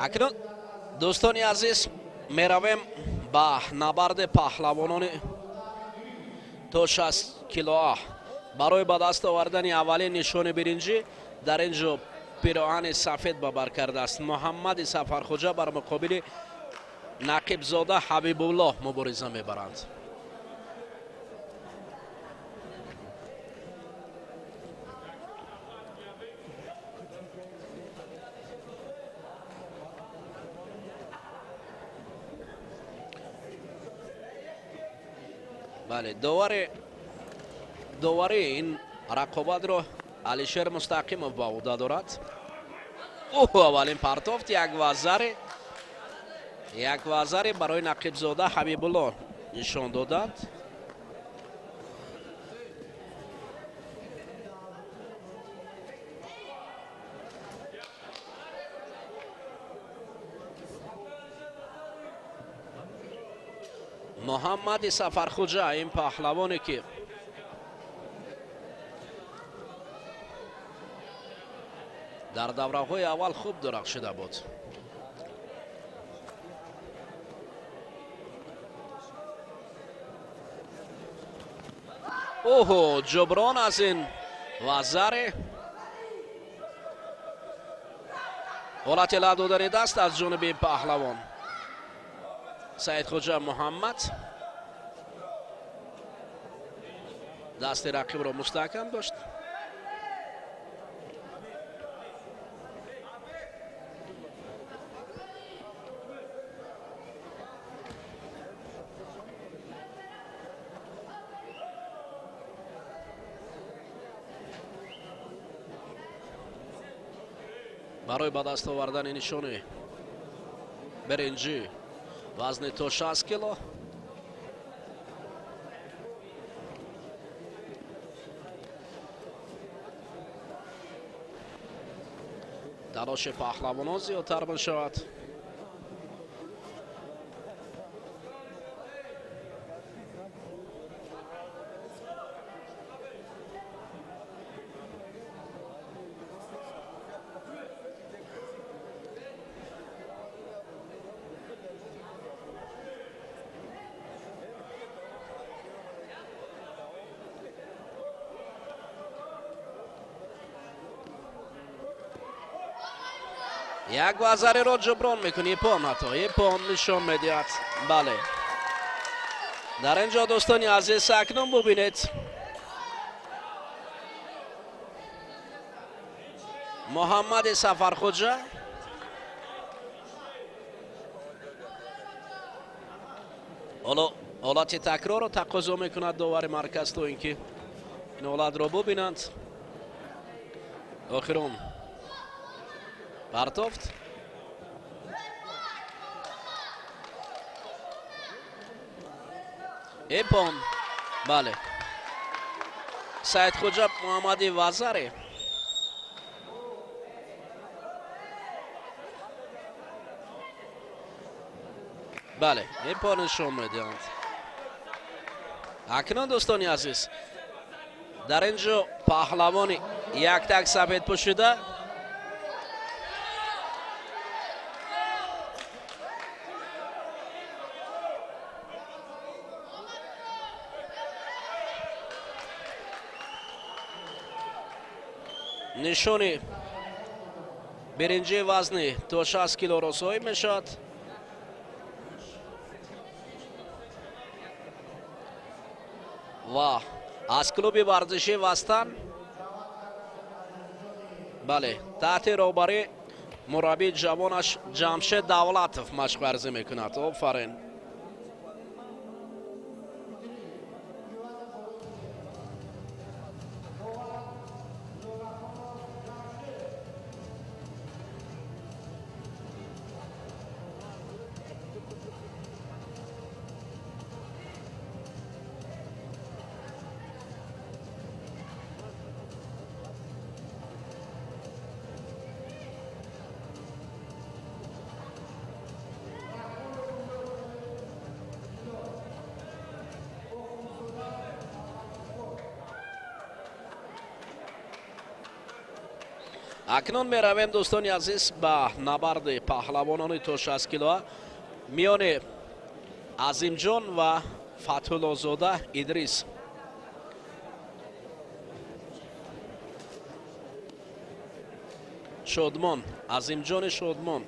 Акнун, дӯстони азиз, меравем ба набарди паҳлавонони то 60 килоа барои ба даст овардани аввалин нишони биринҷӣ. Дар ин ҷо пироҳани сафед ба бар кардааст Муҳаммади Сафархоҷа, бар муқобили Нақибзода Ҳабибуллоҳ мубориза мебаранд. Бале, довари ин рақобатро Алишер Мустақимов ба ӯҳда дорад. Ӯ аввалин партофт, як вазари барои Нақибзода Ҳабибулло нишон доданд. Муҳаммади Сафархуҷа, ин паҳлавоне ки дар давраҳои аввал хуб дурахшида буд. Оҳо, ҷуброн аз ин вазаре. Ҳолати ла додани даст аз ҷониби паҳлавон Саидхоҷа Муҳаммад дасти рақибро мустаҳкам дошт. Барои ба даст овардани нишони биринҷӣ вазни то 60 кило талоши паҳлавонон зиёдтар мешавад. Як вазареро ҷуброн мекунӣ, ипон, ҳатто ипон нишон медиҳад. Бале, дар ин ҷо, дӯстони азиз, акнун бубинед, Муҳаммади Сафархуҷа ҳоло ҳолати такрорро тақозо мекунад довари марказ, то ин ки ин ҳолатро бубинанд. Охирон партофт. Ипон, бале, Саидхуҷа Муҳаммади вазаре. Бале, ипон нишон медиҳанд. Акнун, дӯстони азиз, дар ин ҷо паҳлавони яктак сафед пӯшида нишони биринҷии вазни то 60 килоро соҳиб мешавад. Ва аз клуби варзишӣ Вастан, бале, таҳти роҳбарии мураббии ҷавонаш Ҷамшед Давлатов машқварзӣ мекунад. Офарин! Акнун меравем, дӯстони азиз, ба набарди паҳлавонони то 60 килоа миёни Азимҷон ва Фатҳуллозода Идрис. Шодмон, Азимҷони Шодмон.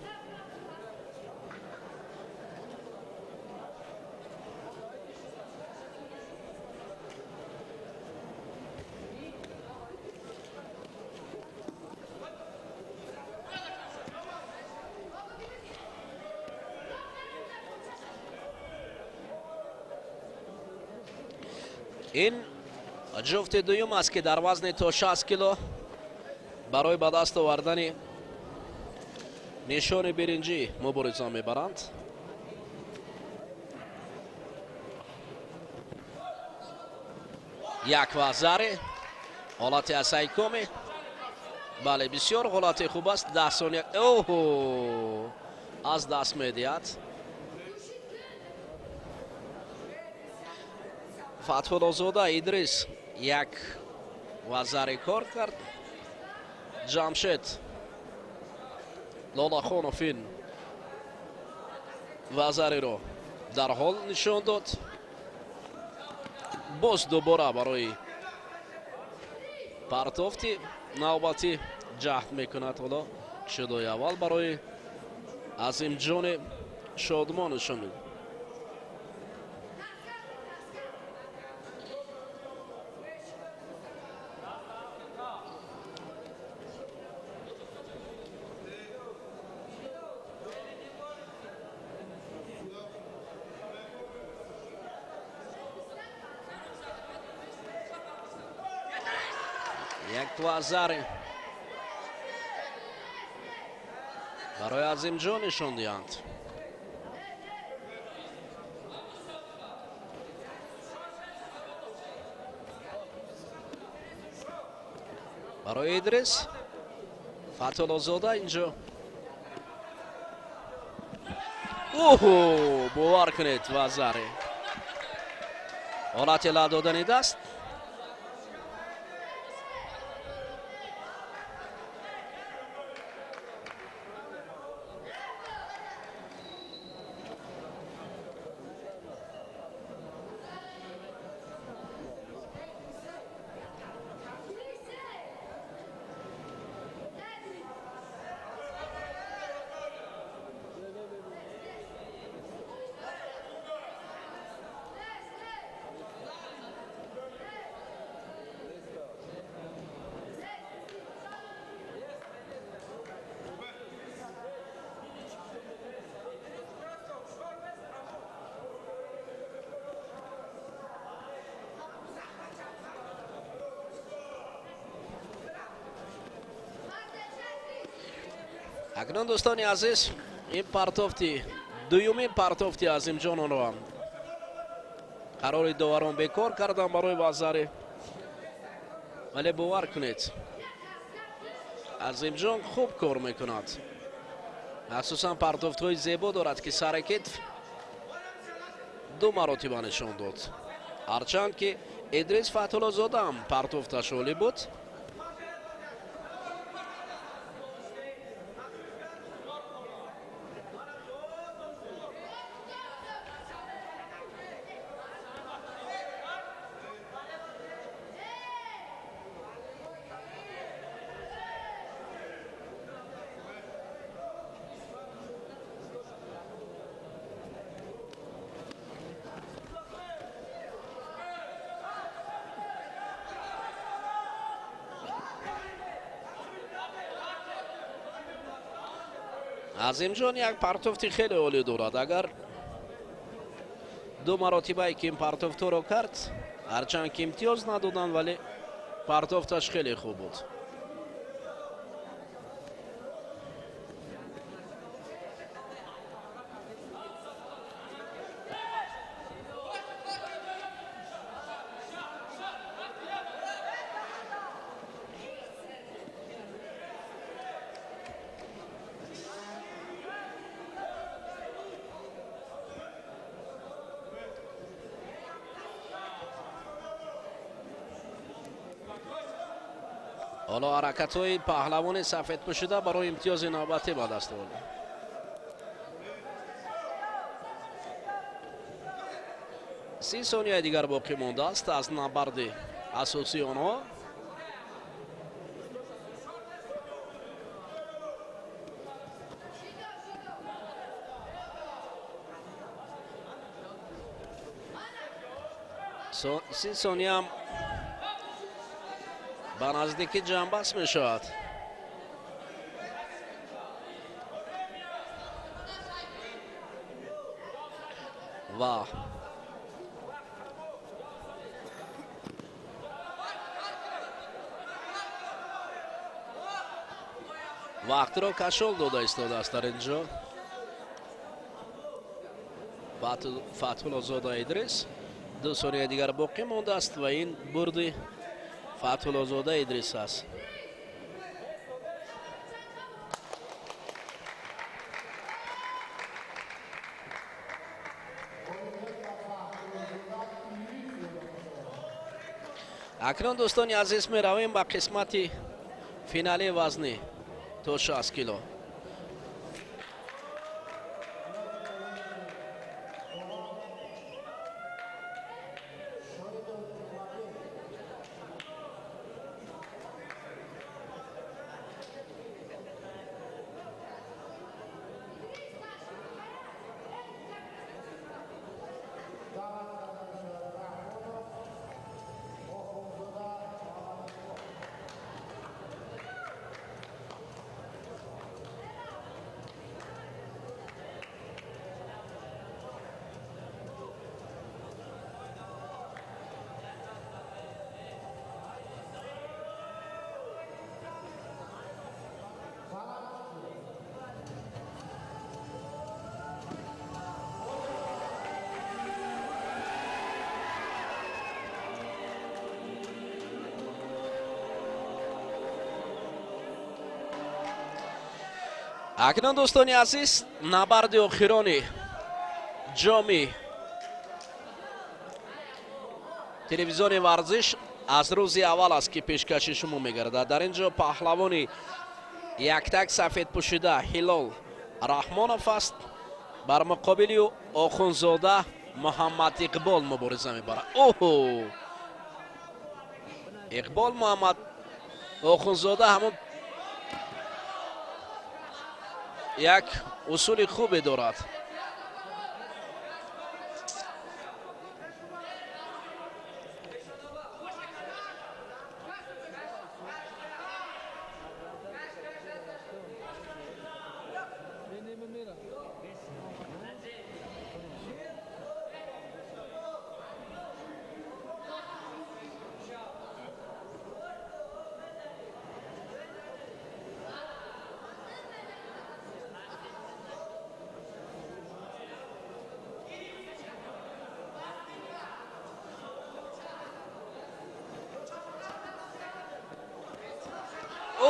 Ин ҷуфти дуюм аст, ки дар вазни то 60 кило барои ба даст овардани нишони биринҷӣ мубориза мебаранд. Як вазаре, ҳолати асайкоме. Бале, бисёр ҳолати хуб аст. 10 сония оҳо аз даст медиҳад. Фатҳуллозода Идрис як вазари кор кард. Ҷамшед Лолахонов ин вазариро дарҳол нишон дод. Боз дубора барои партофти навбатӣ ҷаҳд мекунад. Ҳоло Ҷудои аввал барои Азимҷони Шодмон нишон медиҳад. Як вазари барои Азимҷон нишон диҳанд. Барои Идрис Фатҳуллозода инҷо. Оҳо, бовар кунед, вазари ҳолати ла додани даст. Акнун, дӯстони азиз, ин партофти дуюмин партофти Азимҷононро ҳам қарори доварон бекор карданд барои вазари, вале бовар кунед, Азимҷон хуб кор мекунад, махсусан партофтҳои зебо дорад, ки саракет ду маротиба нишон дод, ҳарчанд ки Идрис Фатҳуллозода ҳам партофташ олӣ буд. Азимҷон як партофти хеле олӣ дорад. Агар ду маротибае ки ин партофтҳоро кард, ҳарчанд ки имтиёз надоданд, вале партофташ хеле хуб буд. Ҳоло ҳаракатҳои паҳлавони сафедпӯшида барои имтиёзи навбатӣ ба даст овард. 30 сонияи дигар боқӣ мондааст аз набарди асосии онҳо. 30 сониям ба наздикӣ ҷамъбаст мешавад. Ва вақтро кашол дода истодааст дар ин ҷо Фатҳуллозода Идрис. 2 сонияи дигар боқӣ мондааст ва ин бурди Фатҳуллозода Идрис аст. Акнун, дӯстони азиз, меравем ба қисмати финалии вазнӣ то 60 кило. Акнун, дӯстони азиз, набарди охирони ҷоми телевизиони варзиш аз рӯзи аввал аст, ки пешкаши шумо мегардад. Дар ин ҷо паҳлавони яктак сафед пӯшида Ҳилол Раҳмонов аст, бар муқобили ӯ Охунзода Муҳаммад Иқбол мубориза мебарад. Оҳо, Иқбол Муҳаммад Охунзода ҳамон як усули хубе дорад.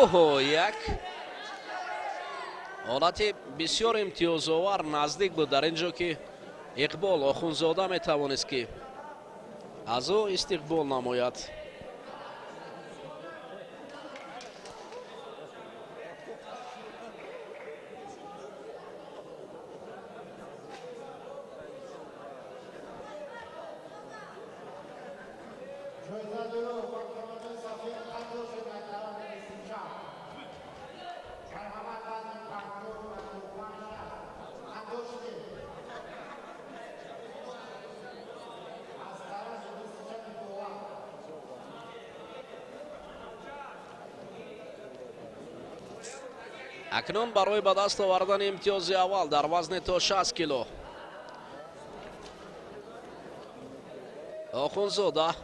Оҳо, як ҳолати бисёр имтиёзовар наздик буд дар ин ҷо, ки Иқбол Охунзода метавонист, ки аз ӯ истиқбол намояд. Акнун барои ба даст овардани имтиёзи аввал дар вазни то 60 кило Охунзода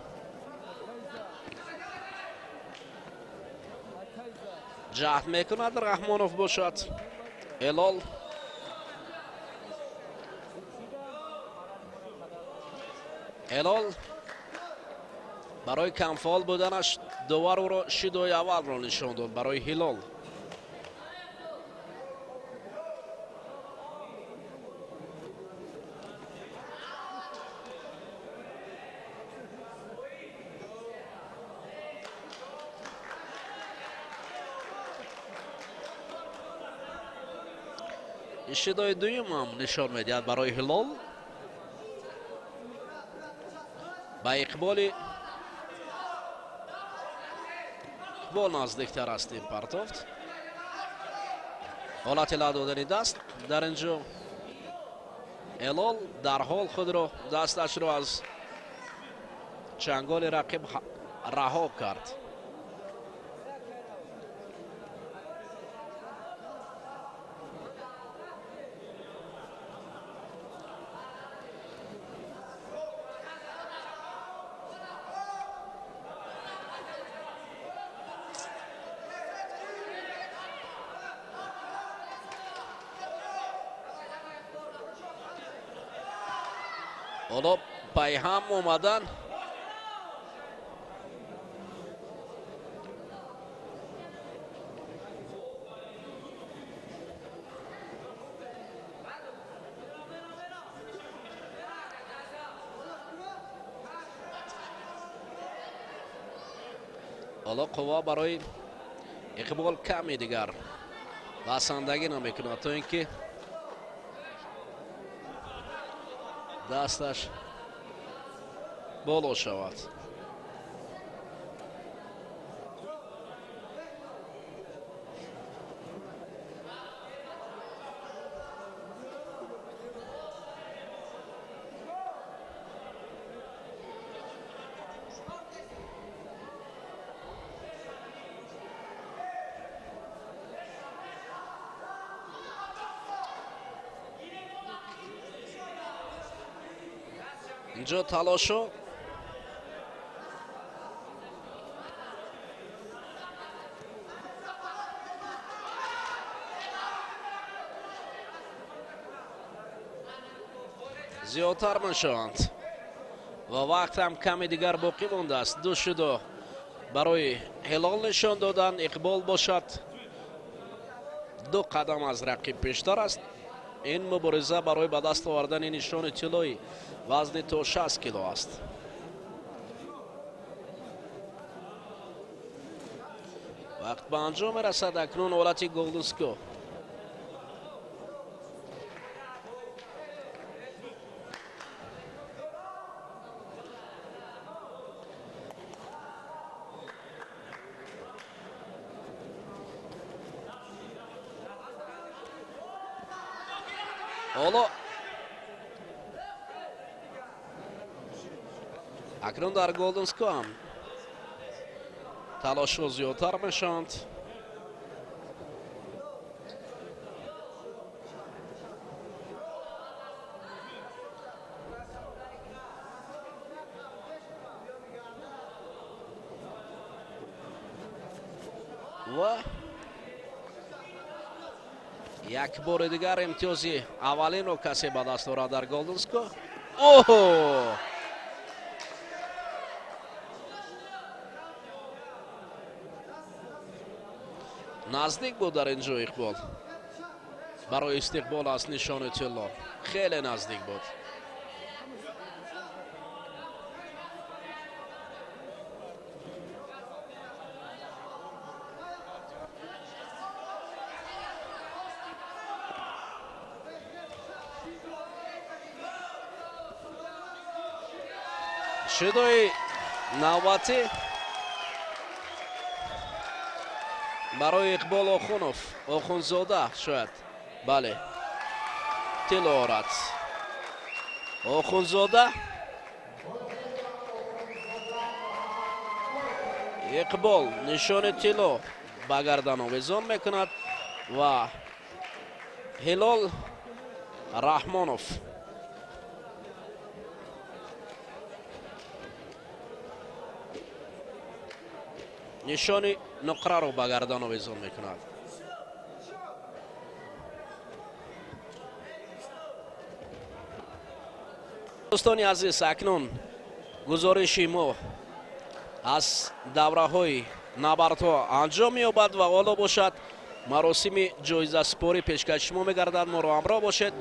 ҷаҳд мекунад, Раҳмонов бошад Элол. Элол барои камфаъол буданаш довар ӯро шидои аввалро нишон дод барои Ҳилол. Шидои дуюмам нишон медиҳад барои Ҳилол. Ба Иқболи Иқбол наздиктар аст ин партофт. Ҳолати ла додани даст дар ин ҷо, Элол дарҳол худро, дасташро аз чанголи рақиб раҳо кард. Ҳоло пайҳам омадан. Ҳоло қувва барои Иқбол каме дигар басандагӣ намекунад, то ин ки дасташ боло шавад. Инҷо талошо зиёдтар мешаванд ва вақт ҳам каме дигар боқӣ мондааст. Ду шудо барои Ҳилол нишон додан, Иқбол бошад Ду қадам аз рақиб пештар аст. Ин мубориза барои ба даст овардани нишони тиллои вазни то 60 кило аст. Вақт ба анҷом мерасад. Акнун ҳолати голденско. Ҳоло акнун дар голденско ҳам талошҳо зиёдтар мешаванд. Ва як бори дигар имтиёзи аввалинро касе ба даст орад дар голденско. Оҳо, наздик буд дар ин ҷо Иқбол барои истиқбол аз нишони тилло, хеле наздик буд. Шидои навбатӣ барои Иқбол Охунов, Охунзода шояд, бале, тилло орад. Охунзода, Иқбол нишони тилло ба гардан овезон мекунад ва Ҳилол Раҳмонов нишони нуқраро ба гардан овезон мекунад. Дӯстони азиз, акнун гузориши мо аз давраҳои набардҳо анҷом меёбад ва ҳоло бошад маросими ҷоизаспорӣ пешкаши шумо мегардад. Моро ҳамроҳ бошед.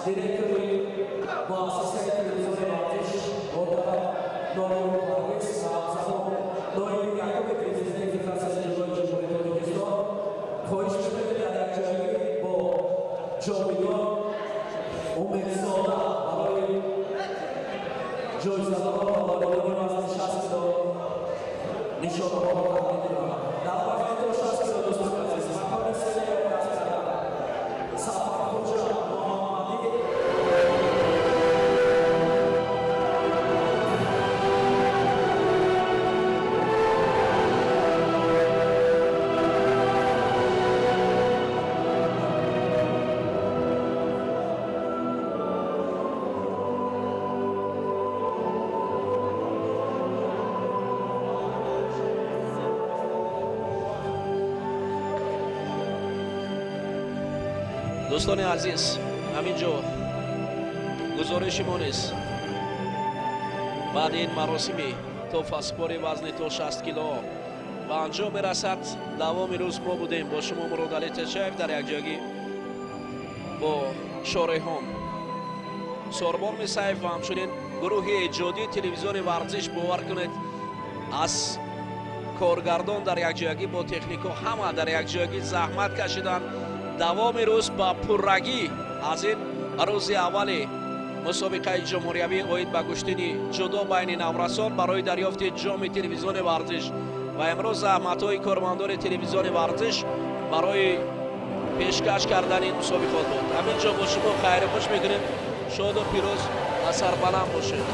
Директори муассисаи телевизиони варзиш муҳтарам Норулло Парвиз ва ҳамзамон ноиби якуми президенти Федератсияи ҷудои Ҷумҳурии Тоҷикистон хоҳиш мекунем дар якҷоягӣ бо Ҷовидон Умедзода барои ҷоизадорон ва ғолибони вазни 60 кило нишонаҳоро тақдим кунанд. Дар вазни то 60 кило, дӯстони азиз, макони сеюм касб карданд Сафархоҷа Муҳаммадӣ. Дӯстони азиз, ҳамин ҷо гузориши мо низ баъди ин маросими тӯҳфасупори вазни то 60 кило ба анҷом мерасад. Давоми рӯз мо будем бо шумо, Муродалӣ Тешаев, дар якҷоягӣ бо шореҳон Сорбон Мисаев ва ҳамчунин гурӯҳи эҷодии телевизиони варзиш. Бовар кунед, аз коргардон дар якҷоягӣ бо технико ҳама дар якҷоягӣ заҳмат кашиданд. Давоми рӯз ба пуррагӣ аз ин рӯзи аввали мусобиқаи ҷумҳуриявӣ оид ба гӯштини ҷудо байни наврасон барои дарёфти ҷоми телевизиони варзиш ва имрӯз заҳматҳои кормандони телевизиони варзиш барои пешкаш кардани ин мусобиқот буд. Ҳамин ҷо бо шумо хайру хуш мекунем. Шоду пирӯз ва сарбаланд бошед.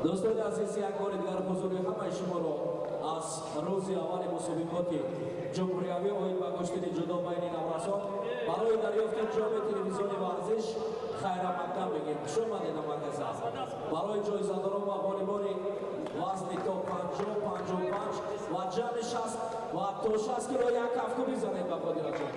Дӯстони азиз, як бори дигар ҳузури ҳамаи шуморо аз рӯзи аввали мусобиқоти ҷумҳуриявӣ оид ба гӯштини ҷудо байни наврасон барои дарёфти ҷоми телевизиони варзиш хайрамақдам мегӯем. Хуш омадед ҳамакаса. Барои ҷоизадорон ва ғолибони вазни то 50, 55 ва ҷамъи 60 ва то 60 кило як кафку бизанед ба Қодираҷон.